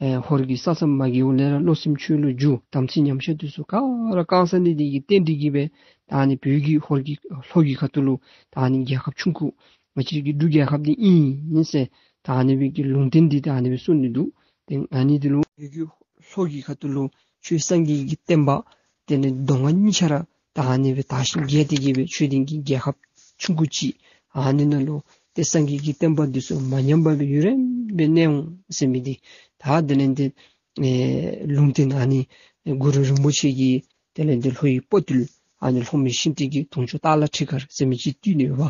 ཨེ་ཧོར་གྱི་ས་མཚམས་མ་བརྒལཝ་ལས་ར་བློ་སེམས་ཆོས་ལུ་འཇུག། དམ་ཚིག་ཉམས་ཆག་འདི་ཚུ་ག་ར་བསྐང་ཚར་ནི་འདི་གིས་རྟེན་འབྲེལ་གྱི་སྦེ་ད་ཨ་ནི་བོད་ཀྱི་ཧོར་གྱི་ལྷོ་གི་ཁ་ཐུག་ལུ་ད་ཨ་ནི་རྒྱལ་ཁབ་ཆུང་ཀུ་ ང་བཅས་ཀྱི་འབྲུག་རྒྱལ་ཁབ་འདི་ཨིན་ཟེར་ད་ཨ་ནི་སྦེ་གི་ལུང་བསྟན་འདི་ད་ཨ་ནི་སྦེ་གསུངས་ནི་འདུག། ཏེ་ཨ་ནི་འདི་ལུ་ལྷོ་གི་ཁ་ཐུག་ལུ་ཆོས་སངས་རྒྱས་ཀྱི་བསྟན་པ་དེ་ལས་མདོ་སྔགས་གཉིས་ཆ་ར་ད་ཨ་ནི་སྦེ་དར་ཞིང་རྒྱས་ཏེ་གི་སྦེ་ཆོས་ལྡན་གྱི་རྒྱལ་ཁབ་ཆུང་ཀུ་ཅིག་ཨ་ནི་ནང་ལུ་ཏེ་སངས་རྒྱས་ཀྱི་བསྟན་པ་འདི་ཚུ་མ་ཉམས་པར་སྦེ་ཡུན་རིངམོ་སྦེ་གནས་འོང་ཟེར་མི་འདི་ད་དེ་ལས་ཏེ་ཨེ་ལུང་བསྟན་ཨ་ནི་གུ་རུ་རིན་པོ་ཆེ་གིས་དེ་ལས་ཏེ་ལྷོ་ཡི་སྤོ་ཏིལ་ཨ་ནི་ལྷོ་མི་ཤིང་ཏི་གི་དུང་ཆོག་སྟག་ལ་ཁྲི་མཁར་ཟེར་མི་ཅིག་བཏུལ་ནི་ཡོདཔ།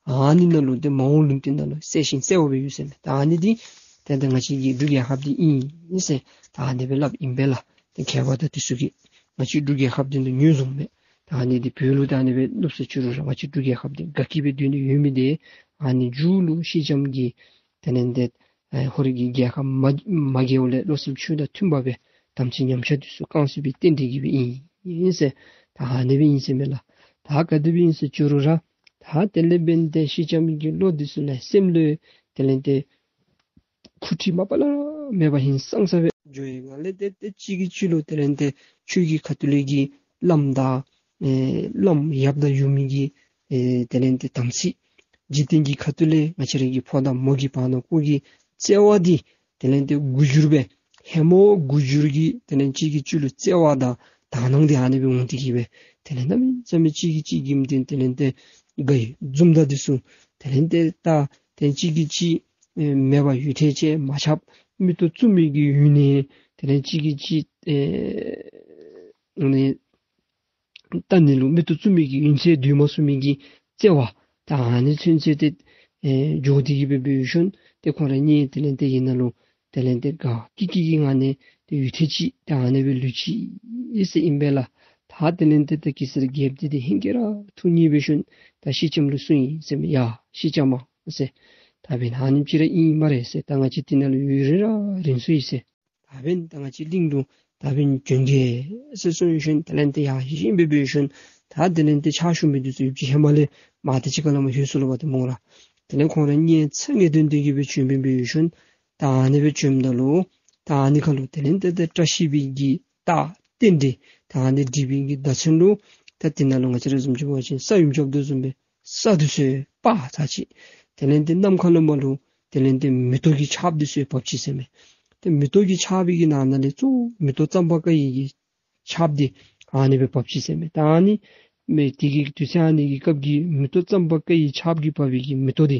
ཨ་ནི་ནང་ལུ་ཏེ་མ་འོངས་ལུང་བསྟན་ནང་ལུ་གསལ་ཞིང་གསལ་བ་སྦེ་ཡོད་ཟེར་མས། ད་ཨ་ནི་འདི་ཏན་ཏན་ང་བཅས་ཀྱི་འབྲུག་རྒྱལ་ཁབ་འདི་ཨིན་ཟེར་ད་ཨ་ནི་སྦེ་སླབ་ཨིན་པས་ལགས། ཏེ་མཁས་པ་དང་འདི་ཚུ་གིས་ང་བཅས་འབྲུག་རྒྱལ་ཁབ་འདི་ནང་ཉོ་བཟུང་མས། ད་ཨ་ནི་འདི་བོད་ལུ་ད་ཨ་ནི་སྦེ་ནུབ་ས་ཅི་རུང་ར་ང་བཅས་འབྲུག་རྒྱལ་ཁབ་འདི་དགའ་སྐྱིད་སྦེ་སྡོད་ནི་ཡོད་མི་འདི་ཨ་ནི་མཇུག་ལུ་སེང་ལྕམ་གྱིས་དེ་ལས་ཏེ་ཨེ་ཧོར་གྱི་རྒྱལ་ཁབ་མ་མ་རྒྱལཝ་ལས་བློ་སེམས་ཆོས་དང་མཐུན་པ་སྦེ་དམ་ཚིག་ཉམས་ཆག་འདི་ཚུ་བསྐང་ཚུགས་པའི་རྟེན་འབྲེལ་གྱིས་སྦེ་ཨིན་ཨིན་ཟེར་ད་ཨ་ནི་སྦེ་ཨིན་ཟེར་མས་ལགས། ད་ག་དེ་སྦེ་ཨིན་ཟེར་ཅི་རུང་ར་ད་དེ་ལས་འབདན་ཏེ་སེང་ལྕམ་གྱི་བློ་འདི་ཚུ་ལས་སེམས་ལུ་དེ་ལས་ཏེ་འཁུ་འཁྲིག་མ་པ་ལས་མེད་པར་ཧིང་སངས་ས་སྦེ་འགྱོ་བའི་སྒང་ལས་ཏེ་ཏེ་གཅིག་གིས་གཅིག་ལུ་དེ་ལས་ཏེ་ཆོས་ཀྱི་ཁ་ཐུག་ལས་ཀྱི་བླམ་དང་ཨེ་བླམ་ཡབ་དང་ཡུམ་གྱི་ཨེ་དེ་ལས་ཏེ་དམ་ཚིག། འཇིག་རྟེན་གྱི་ཁ་ཐུག་ལས་ང་བཅས་ར་གི་ཕོ་དང་མོ་གི་བར་ན་ཀོ་གི་བརྩེ་བ་འདི་དེ་ལས་ཏེ་དགུ་འགྱུར་སྦེ་ཧེ་མ་དགུ་འགྱུར་གྱི་དེ་ལས་གཅིག་གིས་གཅིག་ལུ་བརྩེ་བ་དང་དག་སྣང་འདི་ཨ་ནི་སྦེ་འོང་སྟེ་གི་སྦེ་དེ་ལས་གནམ་མེད་ས་མེད་གཅིག་གིས་གཅིག་གི་དེ་ལས་ཏེ་དགའ་ཡི་འཛུམ་མདངས་འདི་ཚུ་དེ་ལས་ཏེ་ད་དེ་གཅིག་གིས་གཅིག་ཨེ་མེད་པར་ཡུན་ཐུང་ཅིག་མ་ཁྱབ། མིག་ཏོ་བཙུམ་མི་གི་ཡུན་ནི་དེ་ལས་གཅིག་གིས་གཅིག་ཨེ་ཨ་ནི་ལྟ་ནི་ལུ་མིག་ཏོ་བཙུམ་མི་གི་ཡུན་ཚད་སྡོད་མ་ཚུགས་མི་གི་བརྩེ་བ་ད་ཨ་ནི་ཚུན་ཚོད་ཏེ་ཨེ་འགྱོ་སྟེ་གི་སྦེ་འབད་ཞིནམ་ཏེ་ཁོང་ར་གཉིས་དེ་ལས་ཏེ་ཡིད་ནང་ལུ་དེ་ལས་ཏེ་དགའ་སྐྱིད་སྐྱིད་ཀྱི་ངང་ནས་ཏེ་ཡུན་ཐུང་ཅིག་ད་ཨ་ནི་སྦེ་ལུས་ཅི་ཟེར་ཨིན་པས་ལགས། ད་དེ་ལས་ཏེ་ད་གེ་སར་རྒྱལཔོ་འདི་ཏེ་ཧིང་གིས་ར་ཐུགས་མཉེས་འབད་ཞིནམ་ད་སེང་ལྕམ་ལུ་གསུངས་ཡི་ཟེར་མས། ཡ་སེང་ལྕམ་མ་ཟེར། ད་འབདན་ཨ་ནེམ་ཅིག་ར་ཨིན་སྨ་རེ་ཟེར། ད་ང་བཅས་འདི་ནང་ལུ་ཡུན་རིང་ར་རིང་སོ་ཡི་ཟེར། ད་འབདན་ད་ང་བཅས་གླིང་ལུ་ད་འབདན་བྱོན་གེ་ཟེར་གསུངས་ཞིནམ་དེ་ལས་ཏེ་ཡར་བཞེངས་སྦེ་འབད་ཞིནམ་ད་དེ་ལས་ཏེ་ཕྱག་ཞུ་མི་འདི་ཚུ་ཡུདཔ་ཅིག་ཧེ་མ་ལས་མར་ཏེ་ཕྱི་ཁ་ལས་མར་ལྷོད་སོ་ལོ་བ་ཏེ་སྨོ་ལགས། དེ་ལས་ཁོང་ར་གཉིས་ཚང་ངེ་དོན་དེ་གི་སྦེ་བྱོན་སྦེ་འབད་ཞིནམ་ད་ཨ་ནི་སྦེ་བྱོནམ་ད་ལུ་ད་ཨ་ནི་ཁ་ལུ་དེ་ལས་ཏེ་ཏེ་བཀྲ་ཤིས་པའི་གི་རྟགས་རྟེན་འབྲེལ་ད་ཨ་ནི་འགྲིག་པའི་གི་བརྡ་མཚོན་ལུ་ད་འདི་ནང་ལུ་ང་བཅས་ར་བཟུམ་ཅིག་འབད་བ་ཅིན་ས་ཡོམ་རྐྱབ་དོ་བཟུམ་སྦེ་ས་འདི་ཚུ་ཕར་ཚར་ཅིག། དེ་ལས་ཏེ་གནམ་ཁ་ལས་མར་ལུ་དེ་ལས་ཏེ་མེ་ཏོག་གི་ཆརཔ་འདི་ཚུ་བབས་ཅི་ཟེར་མས། ཏེ་མེ་ཏོག་གི་ཆརཔ་གི་ནང་ན་ལས་གཙོ་བོ་མེ་ཏོག་གཙང་པ་ཀ་ཡི་གི་ཆརཔ་འདི་ཨ་ནི་སྦེ་བབས་ཅི་ཟེར་མས། ད་ཨ་ནི་མེ་དེ་གི་དུས་ཚོད་ཨ་ནི་གི་སྐབས་ཀྱི་མེ་ཏོག་གཙང་པ་ཀ་ཡི་ཆརཔ་གིས་བབས་པའི་གི་མེ་ཏོག་འདི་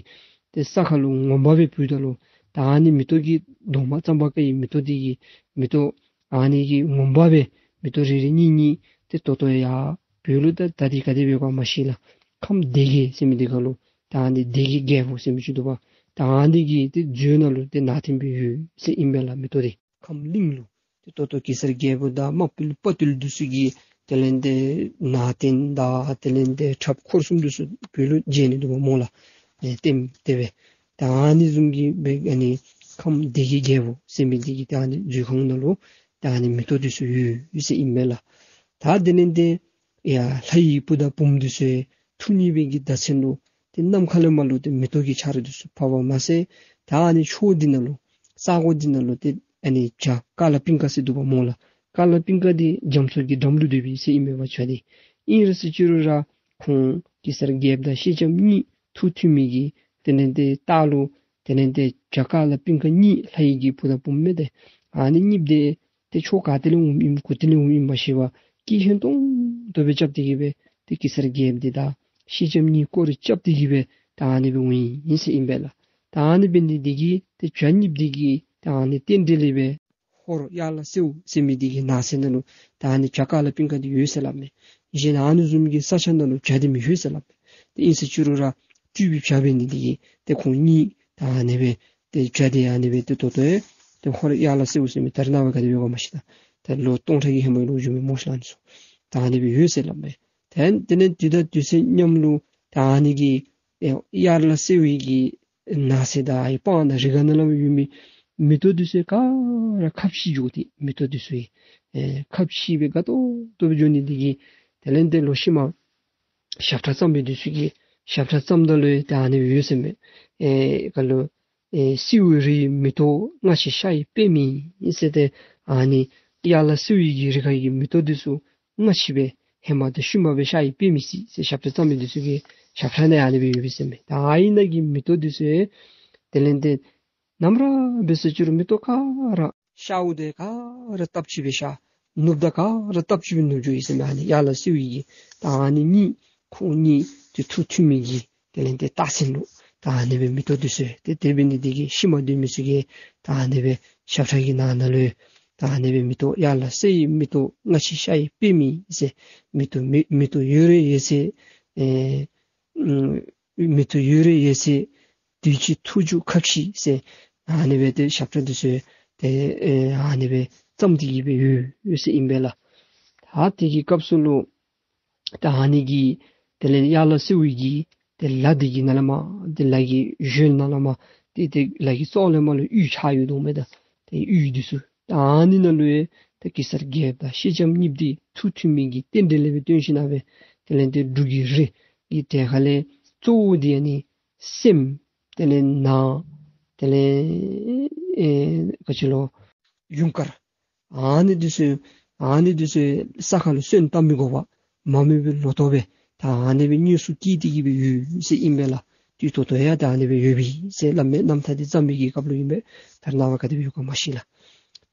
ཏེ་ས་ཁ་ལུ་ངོམ་པ་སྦེ་བུད་ད་ལུ་ད་ཨ་ནི་མེ་ཏོག་གི་སྡོང་མ་གཙང་པ་ཀ་ཡི་མེ་ཏོག་འདི་གི་མེ་ཏོག་ཨ་ནི་གི་ངོམ་པ་སྦེ་མེ་ཏོག་རེ་རེ་གཉིས་གཉིས་ཏེ་ཏོག་ཏོ་ཡར་བོད་ལུ་ད་ད་འདི་ག་དེ་སྦེ་གོ་མ་ཤེས་ལགས། ཁམས་སྡེ་དགེ་ཟེར་མི་འདི་ཁ་ལུ་ད་ཨ་ནི་སྡེ་དགེ་རྒྱལ་པོ་ཟེར་མི་ཅིག་འདུག་པ། ད་ཨ་ནི་གི་ཏེ་མཛོད་ནང་ལུ་ཏེ་ནང་རྟེན་སྦེ་ཡོད་ཟེར་ཨིན་པས་ལགས་མེ་ཏོག་འདི། ཁམས་གླིང་ལུ་ཏེ་ད་ལྟོ་གེ་སར་རྒྱལ་པོ་དང་དམག་དཔོན་དཔའ་བརྟུལ་འདི་ཚུ་གི་དེ་ལས་ཏེ་ནང་རྟེན་དང་དེ་ལས་ཏེ་ཁྲབ་འཁོར་གསུམ་འདི་ཚུ་བོད་ལུ་བྱོན་ནི་འདུག་པ་སྨོ་ལགས། ཨེ་ལྟདམོ་དེ་སྦེ་ད་ཨ་ནི་བཟུམ་གྱི་སྦེ་ཨ་ནི་ཁམས་སྡེ་དགེ་རྒྱལ་པོ་ཟེར་མི་འདི་གི་ད་ཨ་ནི་མཛོད་ཁང་ནང་ལུ་ད་ཨ་ནི་མེ་ཏོག་འདི་ཚུ་ཡོད་ཡོད་ཟེར་ཨིན་མས་ལགས། ད་དེ་ལས་ཏེ་ཡ་ལྷ་ཡི་བུ་དང་བུམོ་འདི་ཚུ་ཐུགས་མཉེས་པའི་གི་བརྡ་མཚོན་ལུ་ཏེ་གནམ་ཁ་ལས་མར་ལུ་ཏེ་མེ་ཏོག་གི་ཆརཔ་འདི་ཚུ་ཕབ་པ་མ་ཚད་ད་ཨ་ནི་ཕྱོགས་འདི་ནང་ལུ་ས་གོ་འདི་ནང་ལུ་ཏེ་ཨ་ནི་བྱ་ཀ་ལ་པིང་ཀ་ཟེར་འདུག་པ་སྨོ་ལགས། ཀ་ལ་པིང་ཀ་འདི་རྒྱ་མཚོ་གི་འགྲམ་ལུ་སྡོད་པས་ཟེར་ཨིན་མས་པ་བྱ་འདི། ཨིན་རུང་ཟེར་ཅི་རུང་ར་ཁོང་གེ་སར་རྒྱལཔོ་དང་སེང་ལྕམ་གཉིས་ཐུགས་མཐུན་མི་གི་དེ་ལས་ཏེ་རྟགས་ལུ་དེ་ལས་ཏེ་བྱ་ཀ་ལ་པིང་ཀ་གཉིས་ལྷ་ཡི་གི་བུ་དང་བུམོ་མས་ཏེ། ཨ་ནི་གཉིསཔོ་འདི་ཏེ་ཕྱོགས་ག་ཏེ་ལས་འོངམ་ཨིན་གུ་ཏེ་ལས་འོངམ་ཨིན་མ་ཤེས་པར་སྐད་ཧན་ཏོང་ཏོ་སྦེ་རྐྱབ་སྟེ་གི་སྦེ་ཏེ་གེ་སར་རྒྱལཔོ་འདི་དང་སེང་ལྕམ་གཉིས་སྐོར་ར་རྐྱབ་སྟེ་གི་སྦེ་ད་ཨ་ནི་སྦེ་འོང་ཡི་ཟེར་ཨིན་པས་ལགས། ད་ཨ་ནི་འབད་ནི་འདི་གིས་ཏེ་བྱ་གཉིསཔོ་འདི་གི་ད་ཨ་ནི་རྟེན་འབྲེལ་ལས་སྦེ་ཧོར་ཡར་ལ་སེའུ་ཟེར་མི་འདི་གི་ནགས་གསེབ་ནང་ལུ་ད་ཨ་ནི་བྱ་ཀ་ལ་པིང་ཀ་འདི་ཡོད་ཟེར་སླབ་མས། གཞན་ཨ་ནི་བཟུམ་གྱི་ས་ཆ་ནང་ལུ་བྱ་འདི་མི་ཡོད་ཟེར་སླབ་མས། ཏེ་ཨིན་ཟེར་ཅི་རུང་ར་སྤྲུལ་པའི་བྱ་འབད་ནི་འདི་གིས་ཏེ་ཁོང་གཉིས་ད་ཨ་ནི་སྦེ་ཏེ་བྱ་འདི་ཨ་ནི་སྦེ་ཏེ་ད་ལྟོ་ཡང་ཏེ་ཧོར་ཡར་ལ་སེའུ་ཟེར་མི་ད་རེས་ནངས་པ་ག་དེ་སྦེ་གོ་མ་ཤེས། ད་ད་ལོ་སྟོང་ཕྲག་གི་ཧེ་མའི་ལོ་རྒྱུས་མས་སྨོ་ཤེས་ལགས་ཨ་ནི་ཚུ། ད་ཨ་ནི་སྦེ་ཡོད་ཟེར་སླབ་མས། ཏེ་དེ་ལས་དུས་དང་དུས་ཚོད་མཉམ་ལུ་ད་ཨ་ནི་གི་ཨེ་ཡར་ལ་སེའུ་གི་ནགས་གསེབ་དང་ཨའི་སྤང་དང་རི་སྒང་ནང་ལུ་ཡོད་མི་མེ་ཏོག་འདི་ཚུ་ག་ར་ཁ་ཕྱེ་འགྱོ་སྟེ་མེ་ཏོག་འདི་ཚུ་ཨེ་ཁ་ཕྱེ་སྦེ་དགའ་ཏོག་ཏོ་སྦེ་འགྱོ་ནི་འདི་གིས་དེ་ལས་ཏེ་ལོག་ཤུལ་མ་ཞབས་ཁྲ་བརྩམ་མི་འདི་ཚུ་གིས་ཞབས་ཁྲ་བརྩམ་ད་ལུ་ཡང་ད་ཨ་ནི་སྦེ་ཡོད་ཟེར་མས། ཨེ་ག་ལུ་ཨེ་སེའུ་རིའི་མེ་ཏོག་སྔ་ཕྱི་ཤར་བའི་དཔེ་མེད་ཟེར། ཏེ་ཨ་ནི་ཡར་ལ་སེའུ་གི་རི་ཁ་གི་མེ་ཏོག་འདི་ཚུ་སྔ་ཕྱི་སྦེ་ཧེ་མ་དང་ཤུལ་མ་སྦེ་ཤར་བའི་དཔེ་མེད་ཟེར་ཞབས་ཁྲ་བརྩམ་མི་འདི་ཚུ་གིས་ ཞབས་ཁྲ་ནང་ཨ་ནི་སྦེ་ཡོད་པས་ཟེར་མས། ད་ཨ་ནི་ནང་གི་མེ་ཏོག་འདི་ཚུ་དེ་ལས་ཏེ་ནམ་ར་འབད་ས་ཅིག་རུང་མེ་ཏོག་ག་ར་ཤརཝ་ད་ག་ར་སྟབས་གཅིག་སྦེ་ཤར། ནུབ་ད་ག་ར་སྟབས་གཅིག་སྦེ་ནུབ་འགྱོཝ་ཨིན་ཟེར་མས། ཨ་ནི་ཡར་ལ་སེརཝ་གི་ད་ཨ་ནི་གཉིས་ཁོང་གཉིས་ཏེ་ཐུགས་མཐུན་མི་གི་དེ་ལས་ཏེ་རྟགས་མཚན་ལུ་ད་ཨ་ནི་སྦེ་མེ་ཏོག་འདི་ཚུ་ཏེ་དེ་འབད་ནི་དེ་གིས་ཤུལ་མ་སྡོད་མི་ཚུ་གིས་ད་ཨ་ནི་སྦེ་ཞབས་ཁྲ་གི་ནང་ན་ལུ་ད་ཨ་ནི་སྦེ་མེ་ཏོག་ཡར་ལ་སེར་བའི་མེ་ཏོག་སྔ་ཕྱི་ཤར་བའི་དཔེ་མེད་ཟེར། མེ་ཏོག་མེ་མེ་ཏོག་ཡོད་རུང་ཡོད་ཚད་ཨེ་ཨུམ་མེ་ཏོག་ཡོད་རུང་ཡོད་ཚད་དུས་ཅི་ཐུགས་རྒྱུད་ཁ་ཕྱེ་ཟེར། ཨ་ནི་སྦེ་ཏེ་ཞབས་ཁྲ་འདི་ཚུ་ཏེ་ཨེ་ཨ་ནི་སྦེ་བརྩམས་ཏེ་གི་སྦེ་ཡོད་ཡོད་ཟེར་ཨིན་པས་ལགས། ད་དེ་གི་སྐབས་སུ་ལུ་ད་ཨ་ནི་གི་དེ་ལས་ཡར་ལ་སེརཝ་གི་ཏེ་ལ་འདི་གི་ནང་ལས་མར་ཏེ་ལ་གི་ཞོལ་ནང་ལས་མར་ཏེ་ཏེ་ལ་གི་ཙོག་ལས་མར་ལུ་གཡུས་ཆགས་ཡོད་དོ་མས། ད་ཏེ་གཡུས་འདི་ཚུ་ད་ཨ་ནི་ནང་ལུ་ཡང་ཏེ་གེ་སར་རྒྱལཔོ་དང་སེང་ལྕམ་གཉིསཔོ་འདི་ཐུགས་མཐུན་མི་གི་རྟེན་འབྲེལ་ལས་སྦེ་བརྟེན་ཞིནམ་ལས་དེ་ལས་ཏེ་འབྲུག་གི་རི་གི་གྲས་ཁ་ལས་གཙོ་བོ་འདི་ཨ་ནི་སྲནམ་དེ་ལས་ནགས་དེ་ལས་ཨེ་ག་ཅི་ལོ་ཡུངས་དཀར་ཨ་ནི་འདི་ཚུ་ཨ་ནི་འདི་ཚུ་ས་ཁ་ལུ་སོན་བཏབ་མི་དགོ་པར་མ་རྨོས་པའི་ལོ་ཐོག་སྦེ་ད་ཨ་ནི་སྦེ་དངོས་སུ་སྐྱེས་ཏེ་གི་སྦེ་ཡོད་ཟེར་ཨིན་པས་ལགས། དུས་ད་ལྟོ་ཡང་ད་ཨ་ནི་སྦེ་ཡོད་པས་ཟེར་སླབ་མས། རྣམ་ཐར་འདི་བརྩམས་པའི་གི་སྐབས་ལུ་ཨིན་པས། ད་རེས་ནངས་པ་ག་དེ་སྦེ་ཡོད་ག་མ་ཤེས་ལགས།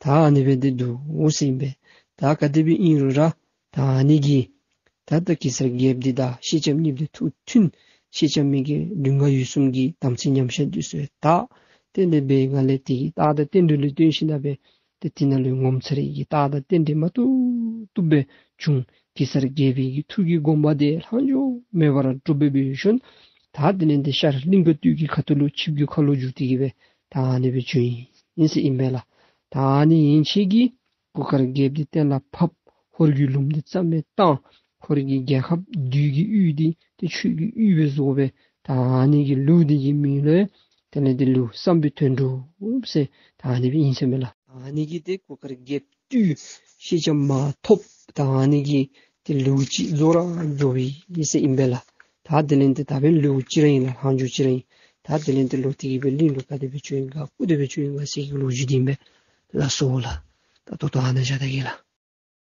ད་ཨ་ནི་སྦེ་འདི་འདུག་ཟེར་ཨིན་པས། ད་ག་དེ་སྦེ་ཨིན་རུང་ར་ད་ཨ་ནི་གི་ད་ད་གེ་སར་རྒྱལཔོ་འདི་དང་སེང་ལྕམ་གཉིསཔོ་འདི་ཐུགས་མཐུན། སེང་ལྕམ་མི་གི་ལུས་ངག་ཡིད་གསུམ་གྱི་དམ་ཚིག་ཉམས་ཆག་འདི་ཚུ་ད་དེ་ལས་འབད་ང་ལས་དེ་གི་རྟགས་དང་རྟེན་འབྲེལ་ལུ་བརྟེན་ཞིནམ་ལས་ཏེ་དེ་ནང་ལུ་ངོ་མཚར་བའི་གི་རྟགས་དང་རྟེན་འབྲེལ་མ་བཏུབ་བཏུབ་སྦེ་བྱུང་། གེ་སར་རྒྱལ་པོའི་གི་ཐུགས་ཀྱི་དགོངས་པ་དེ་ལྷག་འཕྲོ་མེད་པར་གྲུབ་པའི་ཤུལ་ད་དེ་ལས་ཏེ་ཤར་གླིང་དཀར་སྟོད་ཀྱི་ཁ་ཐུག་ལུ་ཆིབས་ཀྱི་ཁ་ལོ་བསྒྱུར་ཏེ་གི་སྦེ་ད་ཨ་ནི་སྦེ་བྱུང་ཡི་ཟེར་ཨིན་པས་ལགས། ད་ཨ་ནི་ཡན་ཆད་ཀྱིས་གུར་དཀར་རྒྱལཔོ་འདི་གཏན་ལ་ཕབ། ཧོར་གྱི་ལུངམ་འདི་རྩ་མེད་བཏང་། ཧོར་གྱི་རྒྱལ་ཁབ་བདུད་ཀྱི་ཡུལ་འདི་ཏེ་ཆོས་ཀྱི་ཡུལ་སྦེ་བཟོ་སྦེ་ད་ཨ་ནི་གི་ལུགས་འདི་གི་མིང་ལུ་དེ་ལས་ཏེ་ལུགས་བསམ་པའི་དོན་གྲུབ་ཟེར་ད་ཨ་ནི་སྦེ་ཨིན་ཟེར་མས་ལགས། ཨ་ནི་གིས་ཏེ་གུར་དཀར་རྒྱལཔོ་བཏུལ། སེང་ལྕམ་མ་ཐོབ། ད་ཨ་ནི་གིས་ཏེ་ལུགས་གཅིག་རྫོགས་ར་རྫོགས་པས་ཟེར་ཨིན་པས་ལགས། ད་དེ་ལས་ཏེ་ད་འབདན་ལུགས་གཅིག་ར་ཨིན་ལགས། ལྷག་འཕྲོ་གཅིག་ར་ཨིན། ད་དེ་ལས་ཏེ་ལོག་སྟེ་གི་སྦེ་གླིང་ལུ་ག་དེ་སྦེ་བྱོན་ཡི་ག་གུ་དེ་སྦེ་བྱོན་ཡི་ག་ཟེར་གྱི་ལོ་རྒྱུས་འདི་ཨིན་པས། ལགས་སོ་ལགས། ད་ད་ལྟོ་ཨ་ནཱ་བཞག་ད་གེ་ལགས།